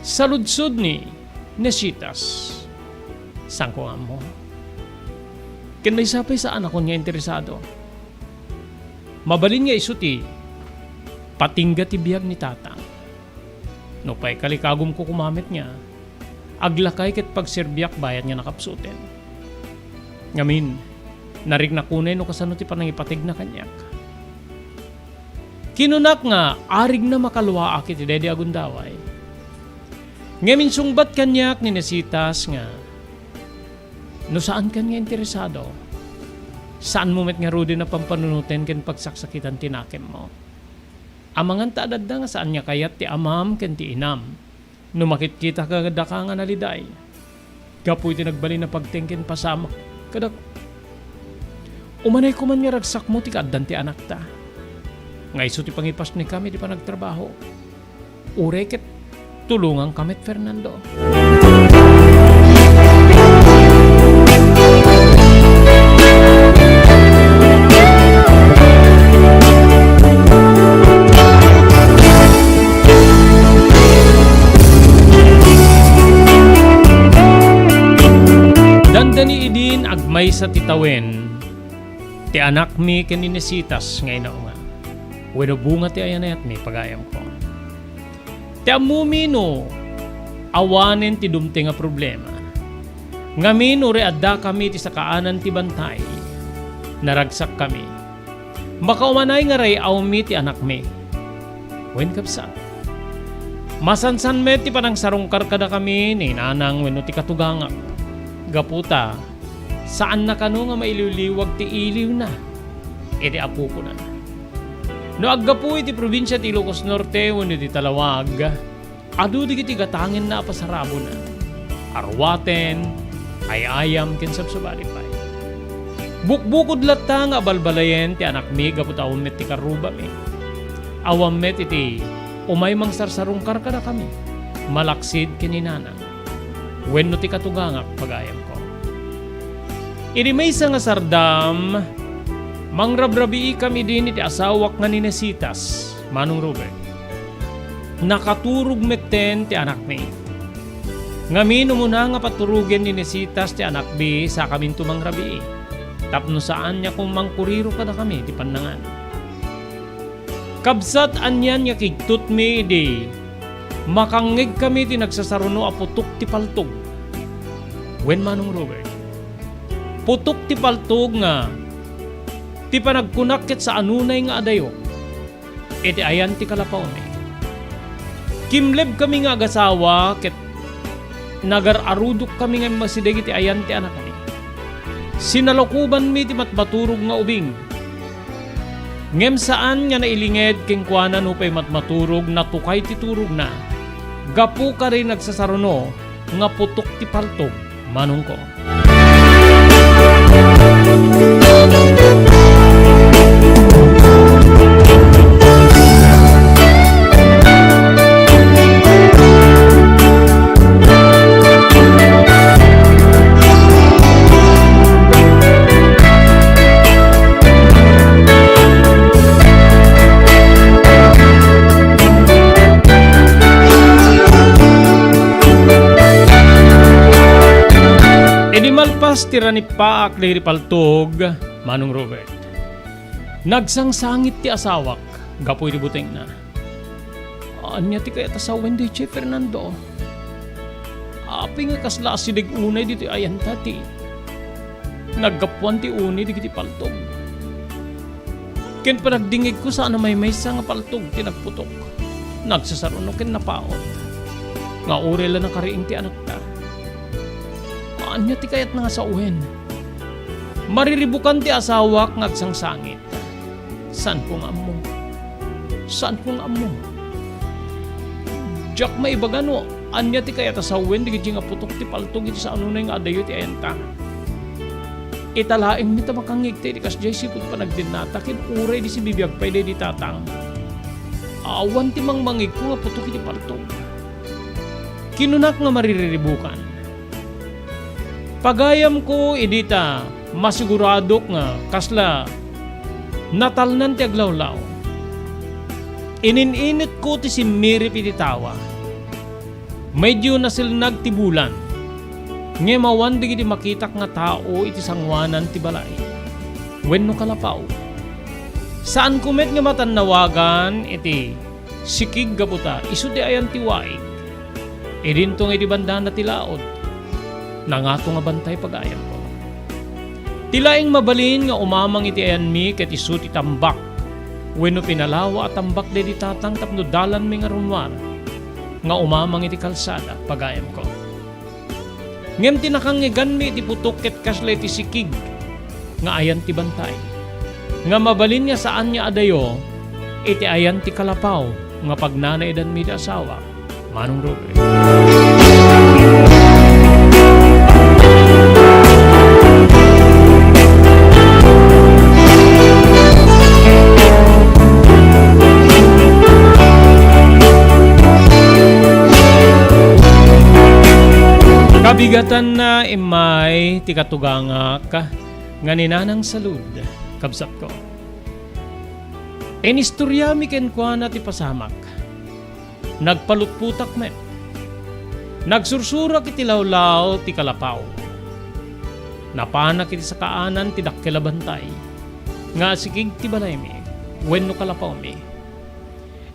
Saludsod ni Nesitas, saanko nga ammo. Ken maysa pay, saanakon nga interesado. Mabalin nga isu ti patingga ti biag ni tatang. Nupay kalikagumko koma met nga aglakay ket pagserbiak bayat nga nakapsuten. Ngamin, nariknak unay no kasano ti panangipategna kaniak. Kinunak nga arigna makaluaak iti daydi a gundaway. Ngem insungbat kaniak ni Nesitas nga, "No saankan nga interesado, saanmo met ngaruden a pampanunoten ken pagsaksakitan ti nakemmo. Amangan ta adda nga saan nga kayat ti amam ken ti inam no makitkita kadaka nga naliday gapu iti nagbalin a pagteng ken pasamak kadakami. Umanay koman nga ragsakmo ti kaaddan ti anakta, nga isu ti pangipasnekam iti panagtrabaho. Uray ket tulongangka met, Fernando." Dandani idin agmaysa ti tawen ti anakmi ken ni Nesitas nga inaunga. Wenno bunga ti ayanayatmi, pagayamko. Ti ammomi no awanen ti dumteng a problema. Ngamin, uray addakami iti sakaanan ti bantay, naragsakkami. Makaumanay nga ray-awmi ti anakmi. Wen, kabsat, masansan met ti panangsarungkar kadakami ni nanang wenno ti katugangak. Gapu ta, saanna kano nga mailiwliwag ti iliwna iti apokona. No aggapu iti probinsia ti Ilocos Norte wenno iti Talaoag, adu dagiti gatangenna a pasarabona, aruaten, ay-ayam ken sabsabali pay. Bukbukod latta nga abalbalayen ti anakmi gapu ta awan met ti karrubami. Awan met iti umay mangsarsarungkar kadakami, malaksid ken ni nanang wenno ti katugangak, pagayamko. Idi maysa nga sardam, mangrabrabiikam idin iti asawak nga ni Nesitas, Manong Robert. Nakaturog metten ti anakmi. Ngamin, umuna nga paturogen ni Nesitas ti anakmi, sakaminto mangrabii, tapno saan nga koma mangkuriro kadakami ti pannangan. Kabsat, anian nga kigtotmi idi makangngegkami ti nagsasaruno a putok ti paltog? Wen, Manong Robert, putok ti paltog nga ti panagkunak ket saan unay nga adayo iti ayan ti kalapawmi. Kimlebkami nga agasawa ket nagar-arudokkami nga immasideg iti ayan ti anakmi. Sinalokubanmi ti matmaturog nga ubing. Ngem saan nga nailinged kenkuana nupay matmaturog, natukay ti turogna gapu kadi nagsasaruno nga putok ti paltog, manongko. Idi malpas ti ranippaak daydi paltog, Manong Robert, nagsangsangit ti asawak gapu iti butengna. Ania ti kayat a sawen daytoy, Fernando? Apay nga kasla asideg unay ditoy ayanta ti naggapuan ti uni dagiti paltog? Ken panagdingngegko, saan a maymaysa nga paltog ti nagputok, nagsasaruno ken napaut, nga uray la nakariing ti anakta. Ania ti kayatna nga sawen? Mariribukan ti asawak nga agsangsangit. Saanko nga ammo. Saanko nga ammo. Diak maibaga no ania ti kayat a sawen dagiti nga putok ti paltog iti saan unay nga adayo ti ayanta. Ita laeng met a makangngegta iti kasdiay sipud panagdennata ken uray idi sibibiag pay daydi tatang. Awan ti mangmangngegko nga putok iti paltog. Kinunak nga maririribukan. Pagayamko idi ta masiguradok nga kasla natalnan ti aglawlaw. Inin-inetko ti simmirip iti tawa. Medyo nasilnag ti bulan, ngem awan dagiti makitak nga tao iti sangoanan ti balay wenno kalapaw. Saanko met nga matannawagan iti sikig gapu ta isu ti ayan ti waig. Idinto nga iti bandana ti laud, nangato nga bantay, pagayamko. Ti laeng mabalin nga umamang iti ayanmi ket isu ti tambak wenno pinalawa a tambak daydi tatang tapno dalanmi nga rummuar nga umamang iti kalsada, pagayamko. Ngem ti nakangngegmi iti putok ket kasla iti sikig nga ayan ti bantay, nga mabalin nga saan nga adayo iti ayan ti kalapaw nga pagnanaidanmi ti asawa, Manong Robert. Kabigatanna immay ti katugangak nga ni Nanang Salud, kabsatko. Inistoriami kenkuana ti pasamak. Nagpalutpotak met. Nagsursurak iti lawlaw ti kalapaw. Napanak iti sakaanan ti dakkel a bantay nga asikig ti balaymi wenno kalapawmi.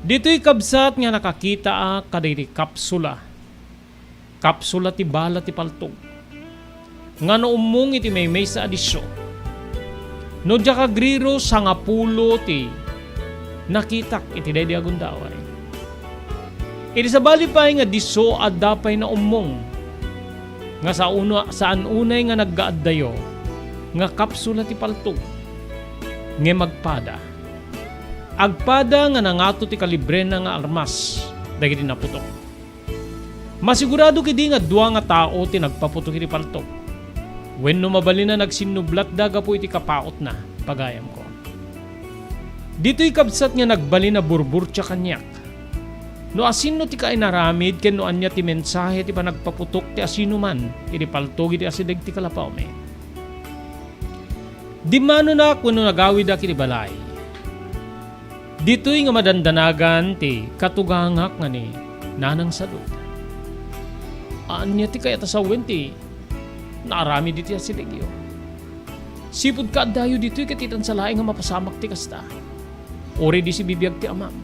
Ditoy kabsat nga nakakitaak kadagiti kapsula. Kapsula ti bala ti paltog nga naummong iti maymaysa a disso. No diak agriro, sangapulo ti nakitak iti daydi a gundaway. Iti sabali pay nga disso, adda pay naummong nga sauno-, saan unay nga naggaaddayo nga kapsula ti paltog, ngem agpada. Agpada nga nangato ti kalibrena nga armas dagiti naputok. Masiguradok idi nga dua nga tao ti nagpaputok iti paltog. Wenno mabalin a nagsinnublatda gapu iti kapautna, pagayamko. Ditoy kabsat nga nagbalin a burburtia kaniak. No asinno ti kainaramid ken no ania ti mensahe ti panagpaputok ti asinoman idi paltog iti asideg ti kalapawmi. Dimmanonak wenno nagawidak iti balay. Ditoy nga madandanagan ti katugangak nga ni Nanang Salud. Ania ti kayat a sawen ti naaramid iti asidegyo? Sipud kaaddayo ditoy ket itan sa laeng nga mapasamak ti kasta. Uray di sibibiag ti amam.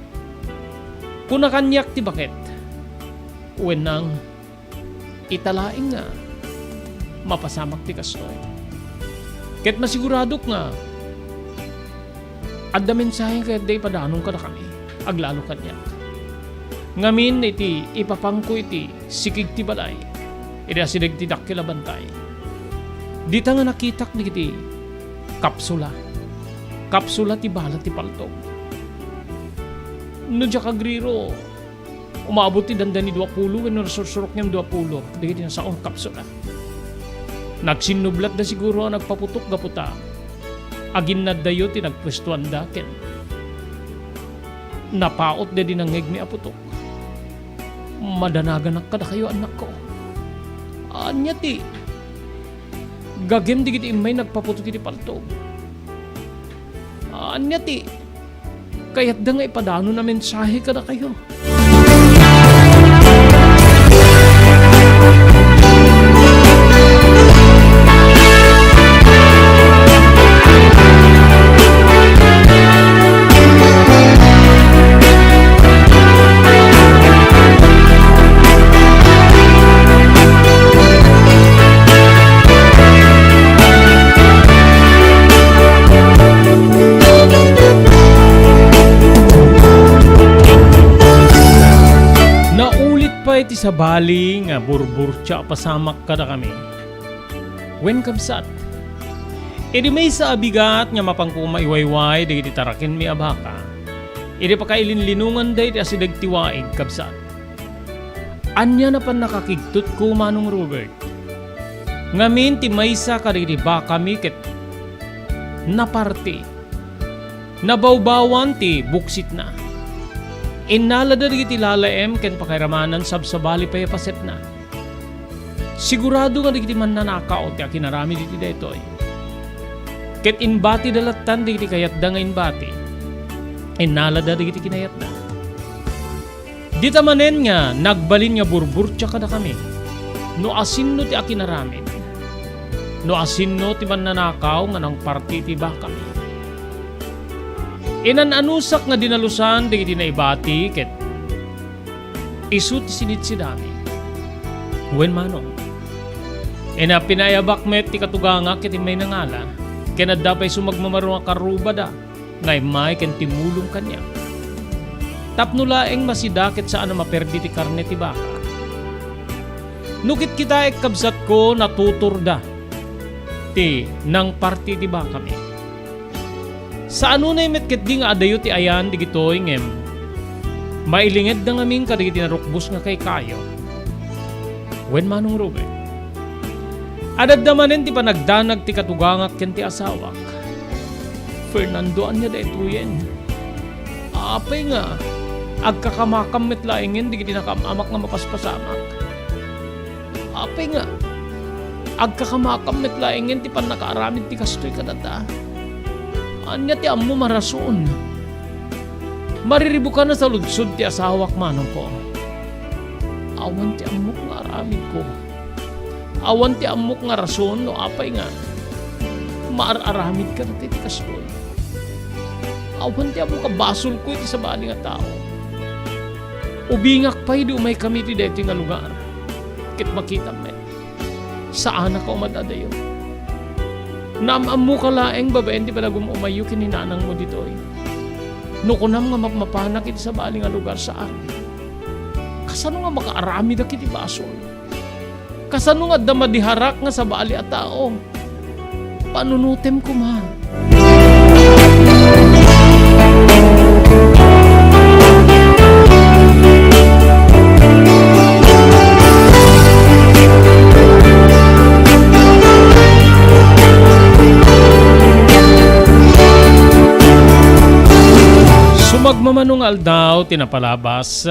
Kuna kaniak ti baket. Wen nang, ita laeng nga mapasamak ti kastoy. Ket masiguradok nga adda mensahe nga kayatda ipadanon kadakami, aglalo kaniak. Ngamin iti ipapanko iti sikig ti balay, idi asideg ti dakkel a bantay. Dita nga nakitak dagiti kapsula. Kapsula ti bala ti paltog. No diak agriro, umabot ti dandani dua pulo wenno nasursurok ngem dua pulo dagiti nasao nga kapsula. Nagsinnublatda siguro a nagpaputok gapu ta aginnaddayo ti nagpuestoanda ken napautda di nangngegmi a putok. Madanaganak kadakayo, annakko. Ania ti gagem dagiti immay nagpaputok iti paltog? Ania ti kayatda nga ipadanon a mensahe kadakayo? Naulit pay ti sabali nga burburtia a pasamak kadakami. Wen, kabsat, idi maysa a bigat nga mapanko maiwayway dagiti tarakenmi a baka, idi pakailinlinonganda iti asideg ti waig, kabsat. Ania napan nakakigtutko, Manong Robert? Ngamin ti maysa kadagiti bakami ket naparti. Nabawbawan ti buksitna. Innalada dagiti lalaem ken pakairamanan sabsabali pay a pasetna. Sigurado nga dagiti mannanakaw ti akinaramid iti daytoy. Ket imbatida lattan dagiti kayatda nga imbati. Innalada dagiti kinayatda. Dita manen nga nagbalin nga burburtia kadakami no asinno ti akinaramid, no asinno ti mannanakaw nga nangparti iti bakami. Inan-anusak nga dinalusan dagiti naibati ket isu ti sinitsidami. Wen, Manong, ina, pinaayabak met ti katugangak ket immay nangala, ken adda pay sumagmamano a karrubada nga immay ken timmulong kaniak. Tapno laeng masida ket saan a maperdi ti karne ti baka. No kitkitaek, kabsatko, natutorda ti nangparti ti bakami. Saan unay met ketdi nga adayo ti ayan digitoy ngem mailingedda ngamin kadagiti narukbos nga kaykayo. Wen, Manong Ruben, adda manen ti panagdanag ti katugangak ken ti asawak. Fernando, ania daytoyen? Apay nga agkakamakam met laengen dagiti nakaam-amak nga mapaspasamak? Apay nga agkakamakam met laengen ti pannakaaramid ti kastoy kadata? Ania ti ammom a rason? Mariribukan a saludsod ti asawak, manongko. Awan ti ammok nga aramidko. Awan ti ammok nga rason no apay nga maar-aramidka dagiti kastoy. Awan ti ammok a basolko iti sabali nga tao. Ubingak pay idi umaykami iti daytoy nga lugar. Ket makitam met, saanaka umadadayo. Naam-ammoka laeng babaen ti panagum-umayyo ken ni nanangmo ditoy. No kunam nga mapmapanak iti sabali nga lugar, saan. Kasano nga makaaramidak iti basol? Kasano nga adda madiharak nga sabali a tao? Panunotem koma. Mano nga aldaw ti napalabas,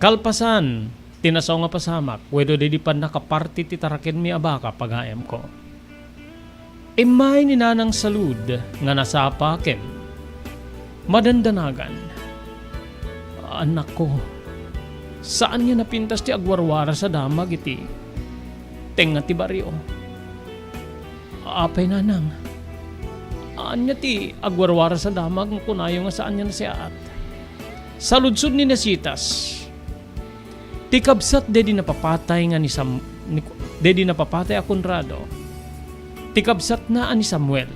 kalpasan ti nasao nga pasamak, wenno daydi pannakaparti ti tarakenmi a baka, pagayamko. Immay ni Nanang Salud nga nasapa ken madandanagan. Anakko, saan nga napintas ti agwarwaras a damag iti tengnga ti barrio. Apay, Nanang, ania ti agwarwaras a damag nga kunayo nga saan nga nasayaat? Saludsod ni Nesitas. Ti kabsat daydi napapatay nga ni Sam-, ni, daydi napapatay a Conrado, ti kabsatna a ni Samuel.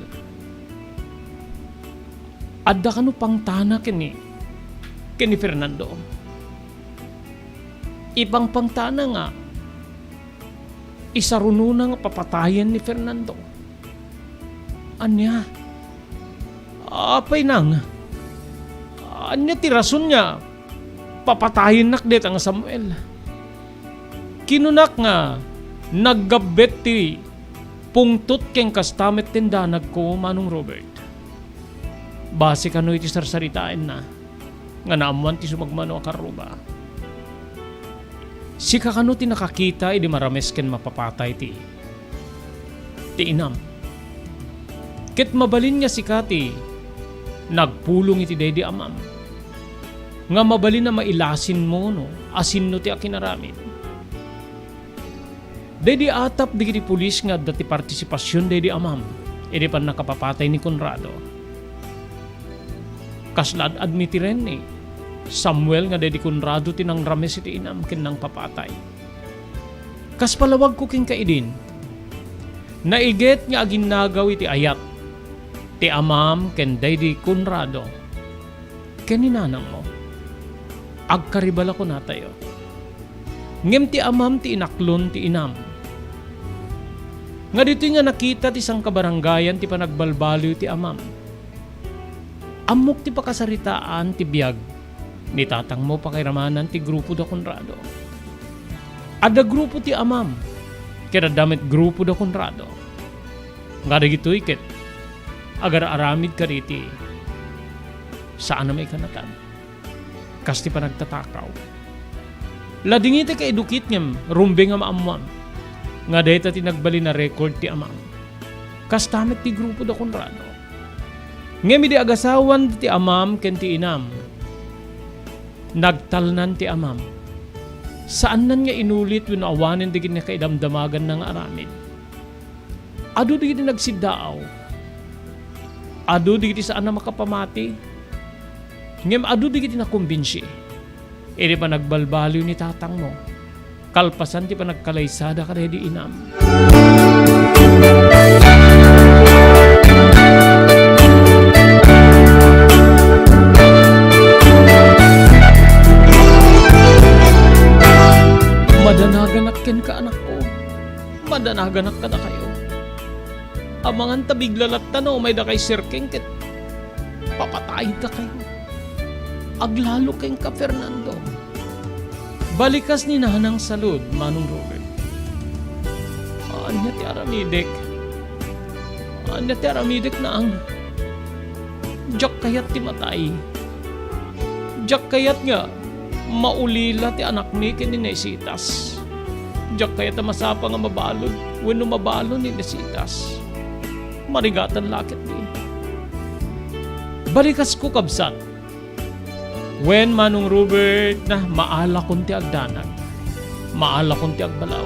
Adda kano pangtana ken ni, ken ni Fernando? Ipangpangtana nga isarunona nga papatayen ni Fernando. Ania? Apay, Nang, ania ti rason nga papatayennak dayta nga Samuel? Kinunak nga naggabbet ti pungtot ken kasta met ti danagko, Manong Robert. Base kano iti sarsaritaenna nga naammoan ti sumagmamano a karruba. Sika kano ti nakakita idi marames ken mapapatay ti, ti inam. Ket mabalin nga sika ti nagpulong iti daydi amam, nga mabalin a mailasinmo no asino ti akinaramid. Daydi atap dagiti pulis nga adda ti partisipasion daydi amam idi pannakapapatay ni Conrado. Kasla ad-admitiren ni Samuel nga daydi Conrado ti nangrames iti inam ken nangpapatay. Kas palawagko kenka idin, naiget nga aginnagaw iti ayat ti amam ken daydi Conrado ken ni nanangmo. Agkaribal a kunatayo. Ngem ti amam ti inaklon ti inam. Nga ditoy nga nakita ti sangkabarangayan ti panagbalbaliw ti amam. Ammok ti pakasaritaan ti biag ni tatangmo pakairamanan ti grupo da Conrado. Adda grupo ti amam, ket adda met grupo da Conrado. Nga dagitoy ket agar-aramid kaditi saan a maikanatan. Kas ti panagtatakaw. Ladingita kaidukit ngem rumbeng a maammoam nga dayta ti nagbalin a record ti amam. Kasta met ti grupo da Conrado. Ngem idi agasawan ti amam ken ti inam, nagtalnan ti amam. Saannan nga inulit wenno awanen dagiti nakaidamdamaganna nga aramid. Adu dagiti nagsiddaaw. Adu dagiti saan a makapamati. Ngem adu dagiti nakumbinsi iti panagbalbaliw ni tatangmo kalpasan ti panagkalaysada kadaydi inam. Madanaganak kenka, anakko. Madanaganak kadakayo. Amangan ta bigla latta no umay dakay Sir King ket papatayendakayo. Aglalo kenka, Fernando. Balikas ni Nanang Salud, Manong Robert. Ania ti aramidek? Ania ti aramidek, Nang? Diak kayat ti matay. Diak kayat nga maulila ti anakmi ken ni Nesitas. Diak kayat a masapa nga mabalud wenno mabalon ni Nesitas. Marigatan la ketdi. Balikasko, kabsat. Wen, Manong Robert, na maalakon ti agdanag. Maalakon ti agbalaw.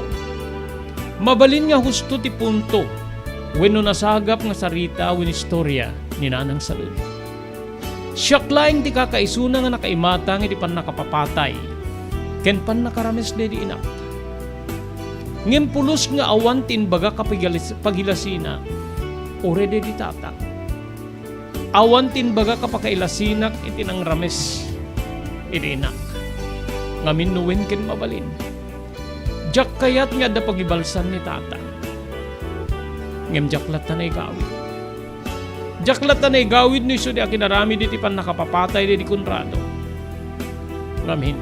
Mabalin nga husto ti punto wenno nasagap nga sarita wenno istorya ni Nanang Salud. Siak laeng ti kakaisuna nga nakaimatang iti pannakapapatay ken pannakarames daydi inak. Ngem pulos nga awan ti imbagak a pagilas-, pagilasina, uray daydi tatak. Awan ti imbagak a pakailasinak iti nangrames iti inak. Ngamin no wen ken mabalin. Diak kayat nga adda pagibalsan ni tata. Ngem diak latta naigawid. Diak latta naigawid no isu ti akinaramid iti pannakapapatay daydi Conrado. Ngamin,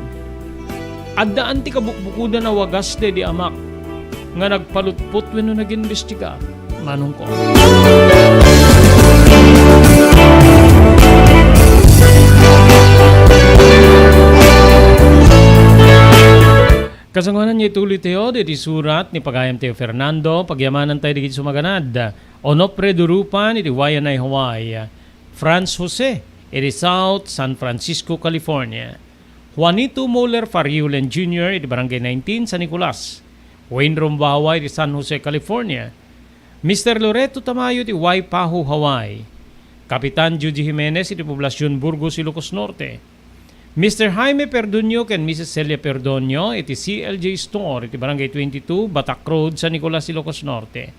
addaan ti kabukbukodan a wagas daydi amak nga nagpalutpot wenno nagimbestiga, manongko. Kasangoanan nga ituloy tayo, iti surat ni pagayam tayo Fernando, pagyamanan tayo dagiti sumaganad. Onofre Durupan iti Waianae, Hawaii. Franz Jose iti South San Francisco, California. Juanito Muller Fariulen Junior iti Barangay nineteen, San Nicolas. Wayne Rombawa iti San Jose, California. Mister Loreto Tamayo iti Waipahu, Hawaii. Kapitan Judy Jimenez iti Poblacion Burgos, Ilocos Norte. Mister Jaime Perdoño ken Missus Celia Perdoño iti C L J Store iti Barangay twenty-two, Batak Road, San Nicolas, Ilocos Norte.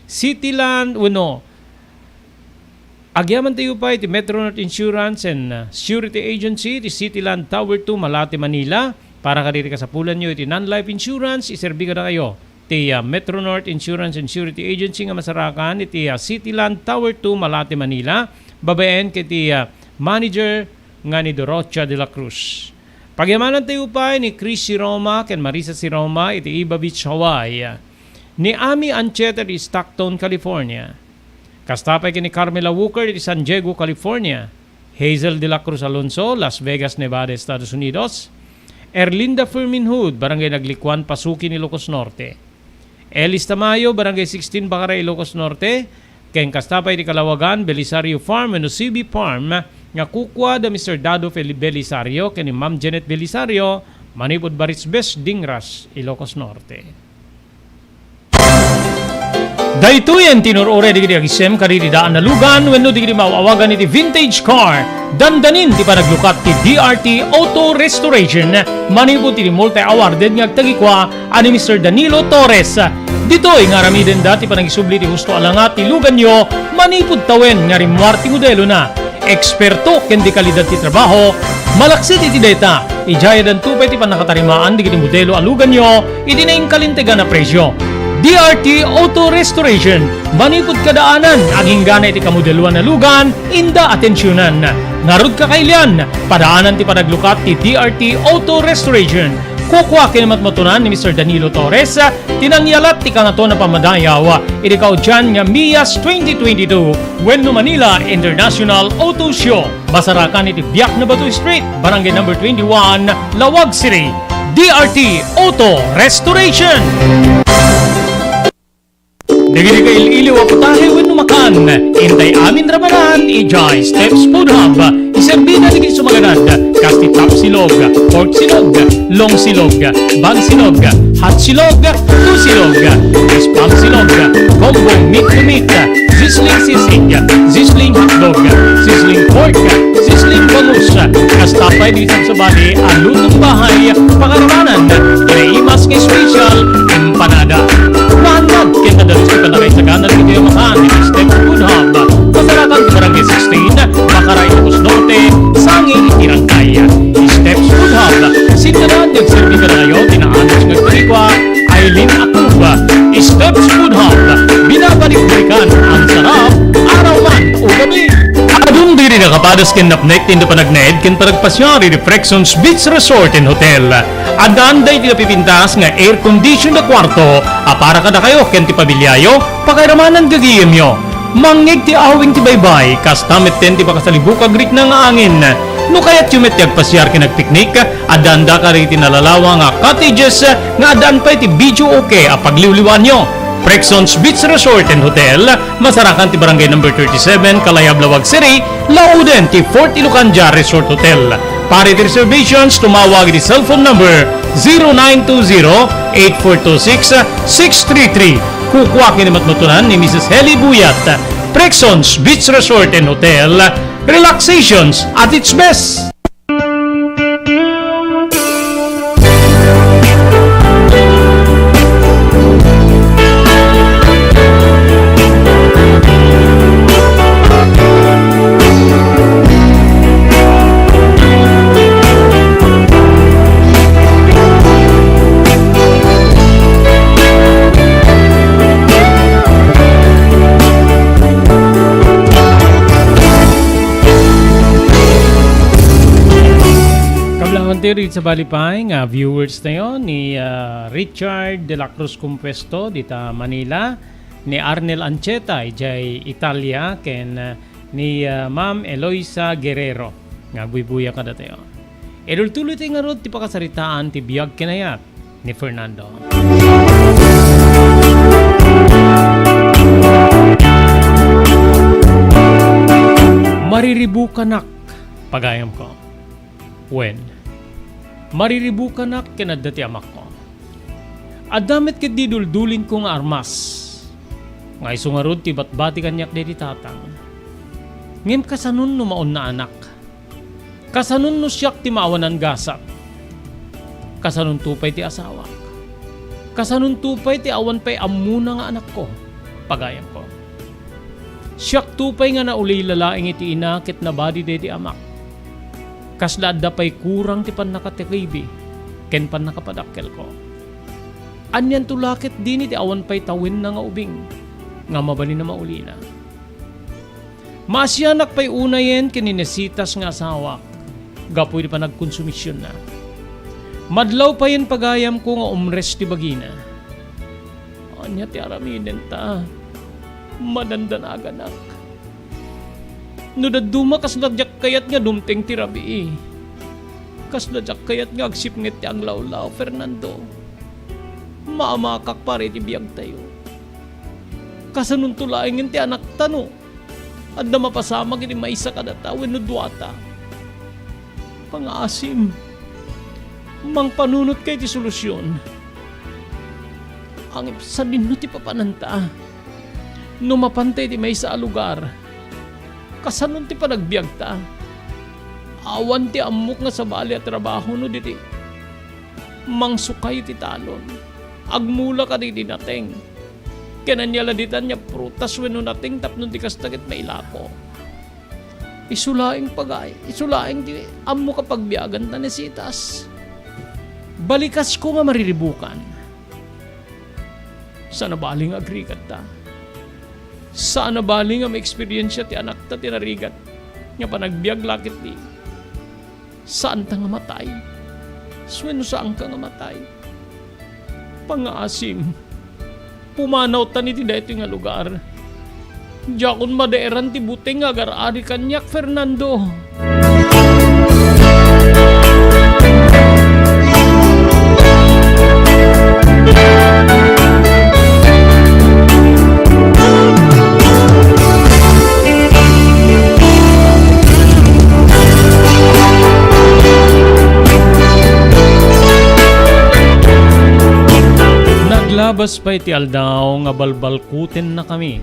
Cityland, wenno, agyaman tayo pay iti Metro North Insurance and, uh, Surety Agency iti Cityland Tower two, Malate, Manila. Para kadagiti kasapulanyo iti non-life insurance, iserbi kadakayo ti, ah, Metro North Insurance and Surety Agency nga masarakan iti, ah, Cityland Tower two, Malate, Manila, babaen ket iti, ah, manager nga ni Dorocha de la Cruz. Pagyamanan tayo pay ni Chrissy Roma ken Marisa C. Roma iti Iba Beach, Hawaii. Ni Ami Ancheta iti Stockton, California. Kasta pay ken ni Carmela Walker iti San Diego, California. Hazel de la Cruz Alonso, Las Vegas, Nevada, Estados Unidos. Erlinda Fermin Hood, Barangay Naglikuan, Pasukin, Ilocos Norte. Elis Tamayo, Barangay sixteen, Bacara, Ilocos Norte. Ken kasta pay iti Kalawagan, Belisario Farm wenno C B Farm nga kukua da Mister Dado Fel-, Belisario ken ni Ma'am Janet Belisario, manipud Barisbes, Dingras, Ilocos Norte. Daytoyen ti inur-uray dagiti agisem kadagiti daan a lugan wenno dagiti maaw-awagan iti vintage car. Dandanin ti panaglukat ti D R T Auto Restoration manipud iti multi-awarded nga agtagikua a ni Mister Danilo Torres. Ditoy nga aramidenda ti panagisubli ti husto a langa ti luganyo manipud tawen nga rimmuar ti modelona. Eksperto ken di kalidad ti trabaho, malaksid iti dayta, idiay addanto pay ti pannakatarimaan dagiti modelo a luganyo iti nainkalintegan a presio. D R T Auto Restoration, manipud kadaanan, aginggana iti kamodeloan a lugan, inda atensionan. Ngarud, kakailian, padaanan ti panaglukat ti D R T Auto Restoration. Kukua ken matmatunan ni Mister Danilo Torres, ti nangyalat ti Kangatoan a Pammadayaw iti kaudian nga MIAS twenty twenty-two wenno Manila International Auto Show. Masarakan iti Biak na Bato Street, Barangay Number twenty-one, Laoag City. D R T Auto Restoration. Dagiti kail-iliw a putahe wenno makan, intay amin ramanan idiay Steps Food Hub. Iserbida dagiti sumaganad, kas ti top silog, pork silog, long silog, bang silog, hot silog, two silog, spam silog, combo meat to meat, sizzling sisig, sizzling hotdog, sizzling pork, sizzling bangus, kasta pay dagiti sabsabali a lutong bahay, pakaramanan, kinaimas nga special, empanada. Maannad ken adalus ti pannakaisagana dagiti makan iti Steps Food Hub. Masarakan ti Barangay sixteen, Bacara, Ilocos Norte, sangin iti Rangkay. Steps Food Hub, sinta daan nga agserbi kadakayo ti naanus nga agtarigua, Aileen Acuba. Steps Food Hub, binabalik-balikan ang sarap, araw man o gabi. Adun diri nakapadas ken napnek ti inda panagnaed ken panagpasiar iti Frexons Beach Resort and Hotel. Addaan daytoy napipintas nga air condition a kuarto a para kadakayo ken ti pamiliayo, pakairamanan gagayemyo. Mangngeg ti awing ti baybay, kasta metten ti pakasalibukag rikna nga angin. No kayatyo met ti agpasiar ken agpiknik, addaanda kadagiti nalalawa nga cottages nga addaan pay ti videoke a pagliwliwaanyo. Frexons Beach Resort and Hotel, masarakan ti Barangay Number thirty-seven, Kalayab, Laoag City, lauden ti Fort Ilocandia Resort Hotel. Para iti reservations, tumawag iti cellphone number zero nine two zero, eight four two six, six three three. Kukua ken ni matmatunan ni Missus Heli Buyat. Frexons Beach Resort and Hotel, relaxations at its best. Kablawan tayo rin sa balipay nga viewers tayo ni, ah, Richard de la Cruz Compuesto dita Manila, ni Arnel Ancheta idiay Italia, ken, ah, ni, ah, Ma'am Eloisa Guerrero nga agbuybuya kadatayo. Idultuloy tayo ngarud ti pakasaritaan ti biag ken ayat. ni Fernando. Mariribukanak, pagayamko. Wen, mariribukanak ken adda ti amakko. Adda met ketdi duldulinko nga armas, nga isu ngarud ti batbati kaniak daydi tatang. Ngem kasanon no maunaanak? Kasanon no siak ti maawanan gasat? Kasanonto pay ti asawak? Kasanonto pay ti awan pay ammona nga anakko, pagayamko? Siakto pay nga naulila laeng iti ina ket nabadi daydi amak. Kasla adda pay kurang ti pannakatiribi ken pannakapadakkelko. Anianto la ketdin iti awan pay tawenna nga ubing nga mabalin a maulila? Maasianak pay unayen ken ni Nesitas nga asawak gapu iti panagkonsumisionna. Madlaw payen pagayamko nga umres ti bagina. Ania ti aramidenta? Madandanaganak. No dadduma, kasla diak kayat nga dumteng ti rabii. Kasla diak kayat nga agsipnget ti aglawlaw, Fernando. Maamakak para iti biagtayo. Kasanonto laengen ti anakta no adda mapasamak iti maysa kadata wenno duata? Pangaasim, mangpanunotka iti solusion. Ngem sadino ti papananta? No mapanta iti maysa a lugar, kasanon ti panagbiagta? Awan ti ammok nga sabali a trabaho no diti mangsukay iti talon. Agmula kadagiti nateng. Ken ania la ditan nga prutas wenno nateng tapno di kasta ket mailako. Isu laeng pagay, isu laeng ti ammok a pagbiagan ta Nesitas. Balikasko nga mariribukan. Saan a bali nga agrigatta. Saan a bali nga maeksperiensia ti anakta ti narigat nga panagbiag la ketdi. Saanta nga matay? Wenno saanka nga matay? Pangaasim, pumanawtan iti daytoy nga lugar. Diakon madaeran ti buteng nga agar-ari kaniak, Fernando. Naglabas pay ti aldaw nga balbalkutennakami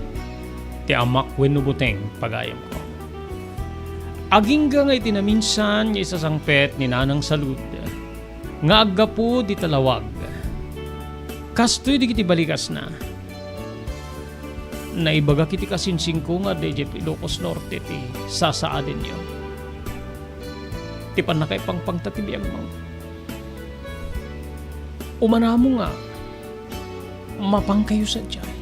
ti amak wenno buteng, pagayamko. Agingga nga iti naminsan nga isasangpet ni Nanang Salud nga aggapu dita lawag. Kastoy dagiti balikasna. Naibagak iti kasinsingko nga adda idiay Ilocos Norte ti sasaadenyo. Ti pannakaipangpangta ti biagmo. Umanamo nga mapankayo sadiay.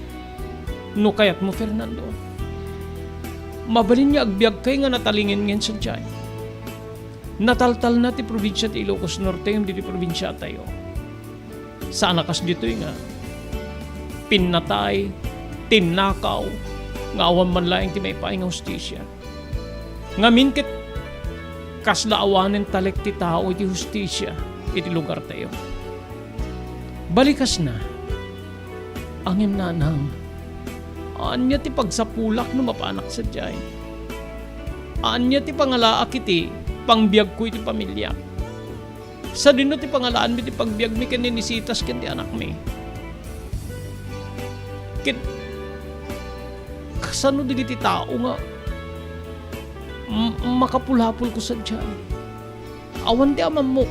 No kayatmo, Fernando, mabalin nga agbiagkay nga natalingengen sadiay. Nataltalna ti probinsia ti Ilocos Norte ngem ditoy probinsiatayo. Saan a kas ditoy nga pinnatay, tinnakaw, nga awan man laeng ti maipaay nga hustisia. Ngamin ket kasla awanen talek ti tao iti hustisia iti lugartayo. Balikasna, ngem nanang, ania ti pagsapulak no mapanak sadiay? Ania ti pangalaak iti pangbiagko iti pamiliak? Sadino ti pangalaanmi ti pagbiagmi ken ni Nisitas ken ti anakmi? Ket kasano dagiti tao nga m-, makapulapolko sadiay? Awan ti amammok.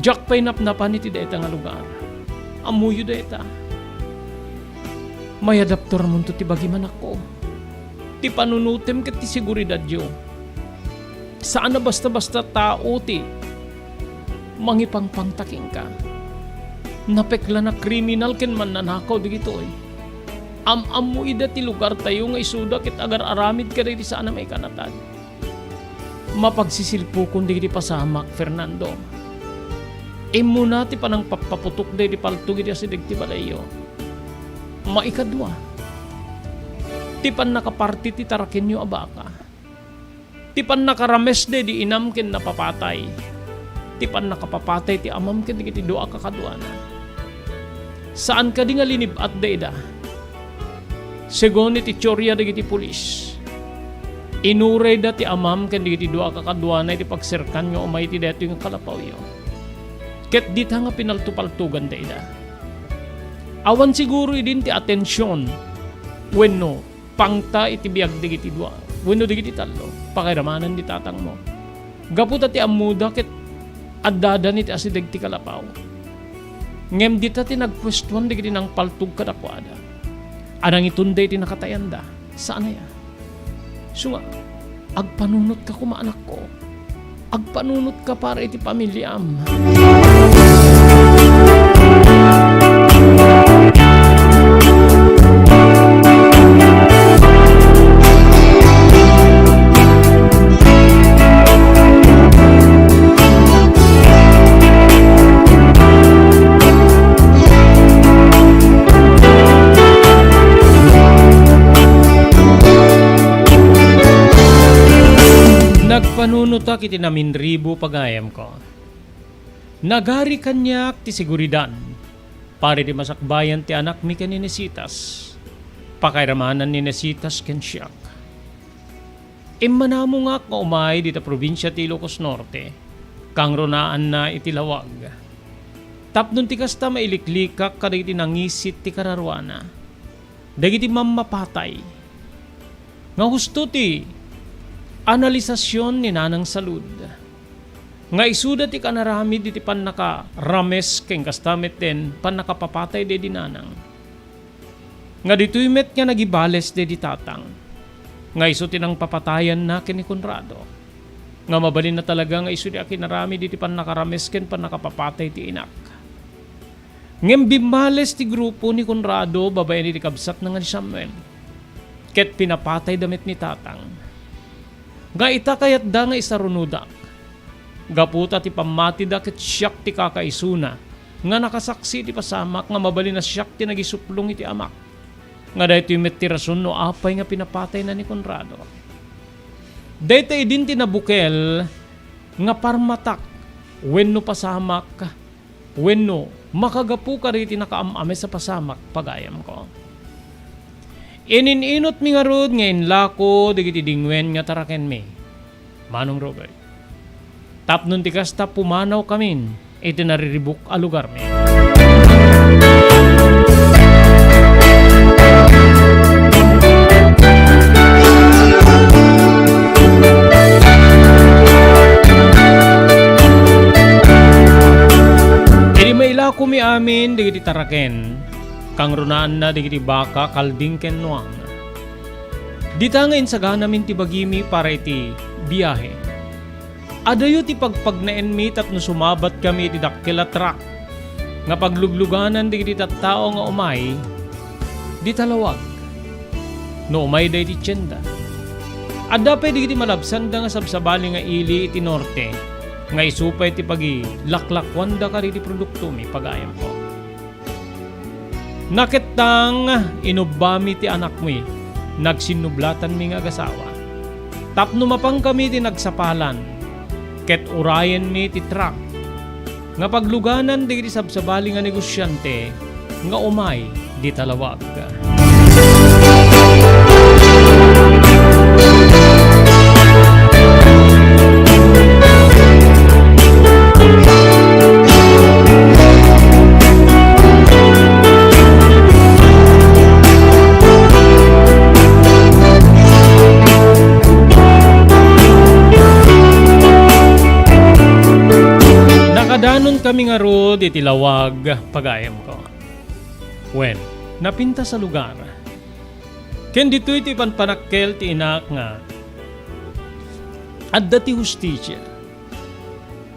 Diak pay napnapan iti dayta nga lugar. Ammoyo dayta. Mayadaptormonto ti bagim, anakko. Ti panunotem ket ti seguridadyo. Saan a basta-basta tao ti mangipangpangta kenka. Napeklan a kriminal ken mannanakaw dagitoy. Am-ammo ida ti lugartayo nga isuda ket agar-aramid kadagiti saan a maikanatad. Mapagsisilpukon dagiti pasamak, Fernando. Immuna ti panangpappaputok daydi palto iti asideg ti balayyo. Maikadua, ti pannakaparti ti tarakenyo a baka. Ti pannakarames daydi inam ken napapatay. ti pannakapapatay ti amam ken dagiti dua a kakaduana. Saan kadi nga linib-at dayta? Segun iti teoria dagiti pulis, inurayda ti amam ken dagiti dua a kakaduana iti pagserkan nga umay iti daytoy nga kalapawyo. Ket dita nga pinaltopaltogan dayta. Awan siguro idin ti atension wenno pangta iti biag dagiti dua wenno dagiti tallo. Pakairamanan ni tatangmo. Gapu ta ti ammoda ket addadan iti asideg ti kalapaw. Ngem dita ti nagpuestuan dagiti nangpaltog kadakuada. A nangitunda iti nakatayanda. Saan aya? Isu nga, agpanunotka koma, anakko. Agpanunotka para iti pamiliam. Nagpanunotak iti naminribo, pagayamko. Nagari kaniak ti seguridad para iti masakbayan ti anakmi ken ni Nesitas. Pakairamanan ni Nesitas ken siak. Immanamongak nga umay dita probinsia ti Ilocos Norte, kangrunaanna iti lawag. Tapno ti kasta, mailiklikak kadagiti nangisit ti kararuana, dagiti mammapatay, nga husto ti analisasion ni Nanang Salud, nga isuda ti kanaramid iti pannakarames ken kasta met ti pannakapapatay daydi Nanang. Nga ditoy met nga nagibales daydi Tatang, nga isu ti nangpapatayanna ken ni Conrado, nga mabalinna talaga nga isu ti akinaramid iti pannakarames ken pannakapapatay ti inak. Ngem bimmales ti grupo ni Conrado babaen iti kabsatna nga ni Samuel, ket pinapatayda met ni Tatang. Nga ita, kayatda nga isarunodak. Gapu ta ti pammatida ket siak ti kakaisuna nga nakasaksi iti pasamak nga mabalin a siak ti nagisuplong iti amak. Nga daytoy met ti rason no apay nga pinapatayna ni Conrado. Dayta idin ti nabukel nga parmatak wenno pasamak wenno makagapu kadagiti nakaam-ames a pasamak, pagayamko. Inin-inutmi ngarud nga inlako dagiti dingwen nga tarakenmi, Manong Robert. Tapno ti kasta, pumanawkamin iti nariribuk a lugarmi. Idi mailakomi amin dagiti taraken, kangrunaanna dagiti baka, kalding ken nuang. Dita nga insaganamin ti bagimi para iti biahe. Adayo ti pagpagnaenmi tapno sumabatkami iti dakkel a truck nga paglugluganan dagiti tattao nga umay dita lawag. No umayda iti tienda, adda pay dagiti malabsanda nga sabsabali nga ili iti norte, nga isu pay ti pagilaklakuanda kadagiti produktomi, pagayamko. Nakettang inubbami ti anakmi, nagsinnublatanmi nga agasawa. Tapno mapankami ti nagsapalan, ket urayenmi ti truck nga pagluganan dagiti sabsabali nga negosiante nga umay dita lawag. Nakadanonkami ngarud iti lawag, pagayamko. Wen, napintas a lugar. Ken ditoy ti panpanakkel ti inak nga adda ti hustisia.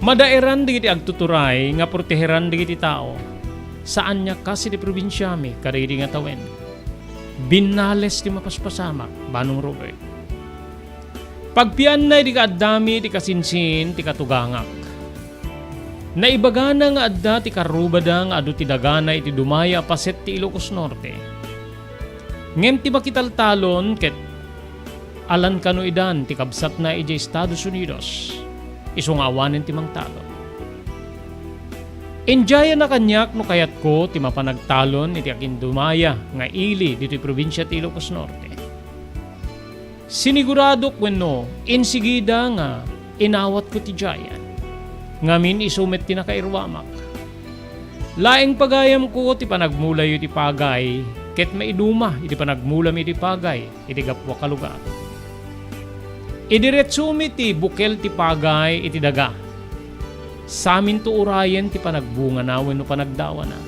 Madaeran dagiti agtuturay nga proteheran dagiti tao. Saan nga kas iti probinsiami kadagidi nga tawen. Binnales ti mapaspasamak, Manong Robert. Pagpianna idi kaaddami ti kasinsin ti katugangak. Naibagana nga adda ti karrubada nga adu ti dagana iti dumaya a paset ti Ilocos Norte. Ngem ti makitaltalon ket alan kano idan ti kabsatna idiay Estados Unidos, isu nga awanen ti mangtalon. Idiayan a kaniak no kayatko ti mapan agtalon iti agindumaya nga ili ditoy probinsia ti Ilocos Norte. Siniguradok wenno insigida nga inawatko ti diayan. Ngamin isu met ti nakairuamak. Laeng pagayamko ti panagmulayo iti pagay ket maiduma iti panagmulami iti pagay iti gapuak a lugar. Idiretsomi ti bukel ti pagay iti daga. Saminto urayen ti panagbungana wenno panagdawana.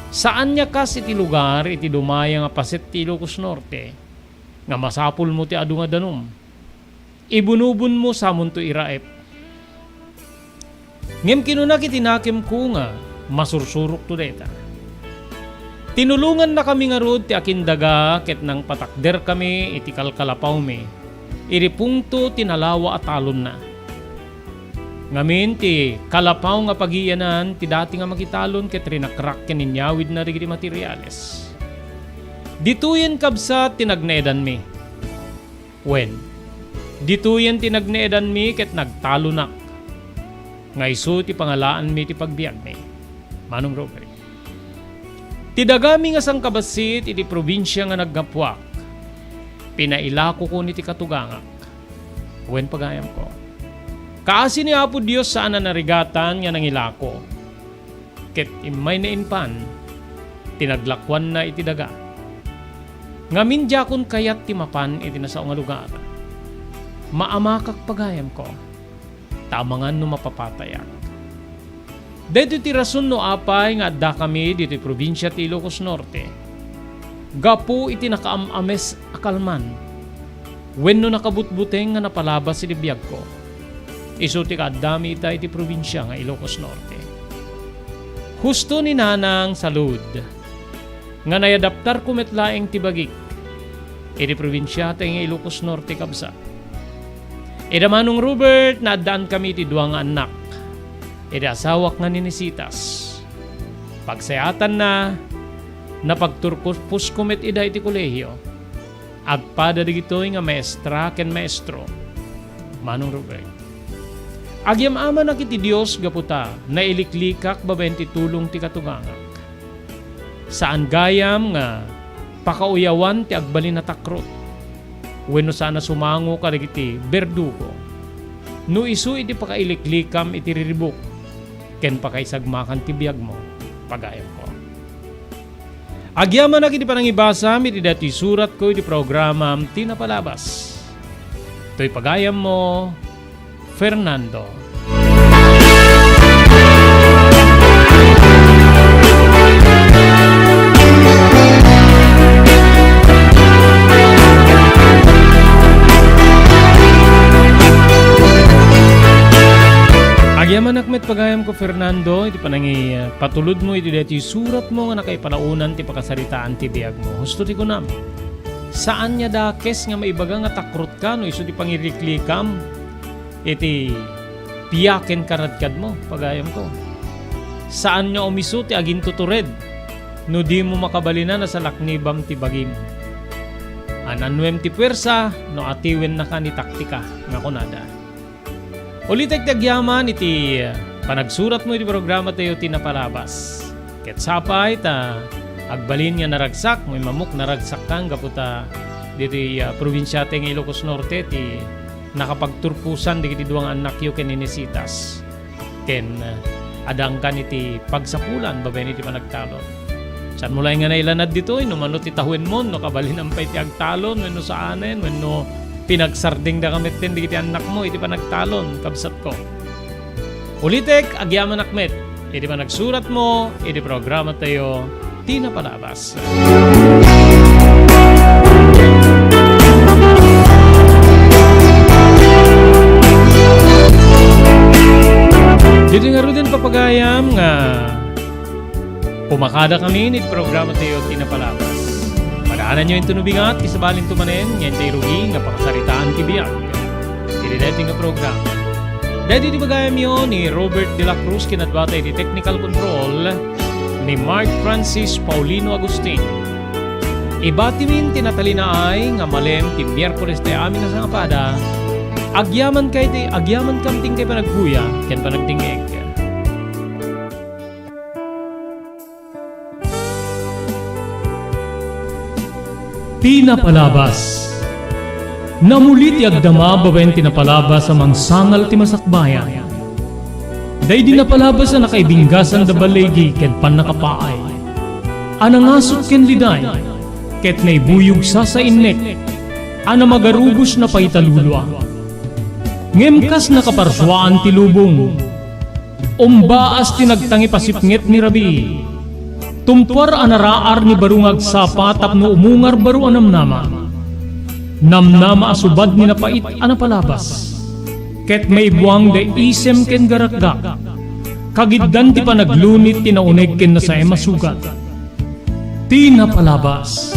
Saan nga kas iti lugar iti dumaya nga paset ti Ilocos Norte nga masapulmo ti adu nga danum. Ibunubonmo samonto iraep. Ngem kinuna iti nakemko nga masursurokto dayta. Tinulongannakami ngarud ti akindaga ket nangpatakderkami iti kalkalapawmi, idi pungto ti nalawa a talonna. Ngamin ti kalapaw nga pagiyanan ti dati nga makitalon ket rinakrak ken inyawidna dagiti materiales. Ditoyen kabsat ti nagnaedanmi. Wen, ditoyen ti nagnaedanmi ket nagtalonak, nga isu ti pangalaanmi ti pagbiagmi. Manong Robert. Ti dagami nga sangkabassit iti probinsia nga naggapuak, pinailakokon iti katugangak. Wen pagayamko. Kaasi ni Apo Dios saan a narigatan nga nangilako. Ket immayna impan ti naglakuanna iti daga. Ngamin diakon kayat ti mapan iti nasao nga lugar. Maamakak pagayamko, ta amangan no mapapatayak. Daytoy ti rason no apay nga addakami ditoy probinsia ti Ilocos Norte. Gapu iti nakaam-ames a kalman wenno nakabutbuteng nga napalabas iti biagko. Isu ti kaaddami ita iti probinsia nga Ilocos Norte. Husto ni Nanang Salud nga nayadaptarko met laeng ti bagik iti probinsiata nga Ilocos Norte, kabsat. Ida Manong Robert, naaddaankami iti dua nga annak. Iti asawak nga ni Nisitas. Pagsayaatanna, napagturpusko met ida iti kolehio. Agpada dagitoy nga maestra ken maestro. Manong Robert. Agyam-amanak iti Dios gapu ta nailiklikak babaen ti tulong ti katugangak. Saan gayam nga pakauyawan ti agbalin a takrot wenno saan a sumango kadagiti berdugo no isu iti pakailiklikam iti riribuk ken pakaisagmakan ti biagmo, pagayamko. Agyamanak iti panangibasam iti daytoy suratko iti programam Ti Napalabas. Toy pagayammo, Fernando. Agyamanak met pagayamko, Fernando, iti panangi-, patulodmo iti daytoy suratmo nga nakaipalaonan ti pakasaritaan ti biagmo. Husto ti kunam. Saan nga dakes nga maibaga nga takrotka no isu ti pangiriklikam iti piaken karadkadmo, pagayamko. Saan nga umisu ti agintutured no dimo makabalinan a salaknibam ti bagim. An-annuem ti puersa no atiwennaka ni taktika nga kunada. Ulitek ti agyaman iti panagsuratmo iti programatayo ti napalabas. Ket sapay ta agbalin nga naragsak, no immamok naragsakkan gapu ta ditoy, ah, probinsiata nga Ilocos Norte ti nakapagturposan dagiti dua nga annakyo ken ni Nisitas. Ken, ah, addankan iti pagsapulan babaen iti panagtalon. Saanmo laeng nga nailanad ditoy, no mano ti tawenmo, no kabalinam pay ti agtalon, wenno saanen, wenno pinagsardengdaka metten dagiti annakmo iti panagtalon, kabsatko. Ulitek, agyamanak met iti panagsuratmo iti programatayo, Ti Napalabas. Ditoy ngaruden, papagayam, nga pumakadakami iti programatayo ti napalabas. Padaananyo inton ubingat ti sabalinto manen nga intay rugi nga pakasaritaan ti biag iti daytoy nga programa. Daytoy ti bagayamyo ni Robert de la Cruz, kinaduata iti technical control ni Mark Francis Paulino Agustin. Ibatimin ti natalinaay nga malem ti Miyerkules ti amin a sangapada. Agyamankay ti, agyamankam ti inkay panagguya ken panagdingngeg. Ti napalabas. Namuli ti agdama babaen ti napalabas a mangsangal ti masakbayan. Daydi napalabas a nakaibinggasan da baligi ket pannakapaay. A nangasut ken liday, ket naibuyog sasainnek, a namagarubos na pay talulua. Ngem kas nakaparsuaan ti lubong, umbaas ti nagtangipasipnget ni rabii. Tumtuar a naraar ni baro nga agsapa tapno umungar baro a namnama. Namnama a subad ni napait a napalabas. Ket maibuang da isem ken garakgak. Kagiddan ti panaglunit ti nauneg ken nasaem a sugat. Ti napalabas.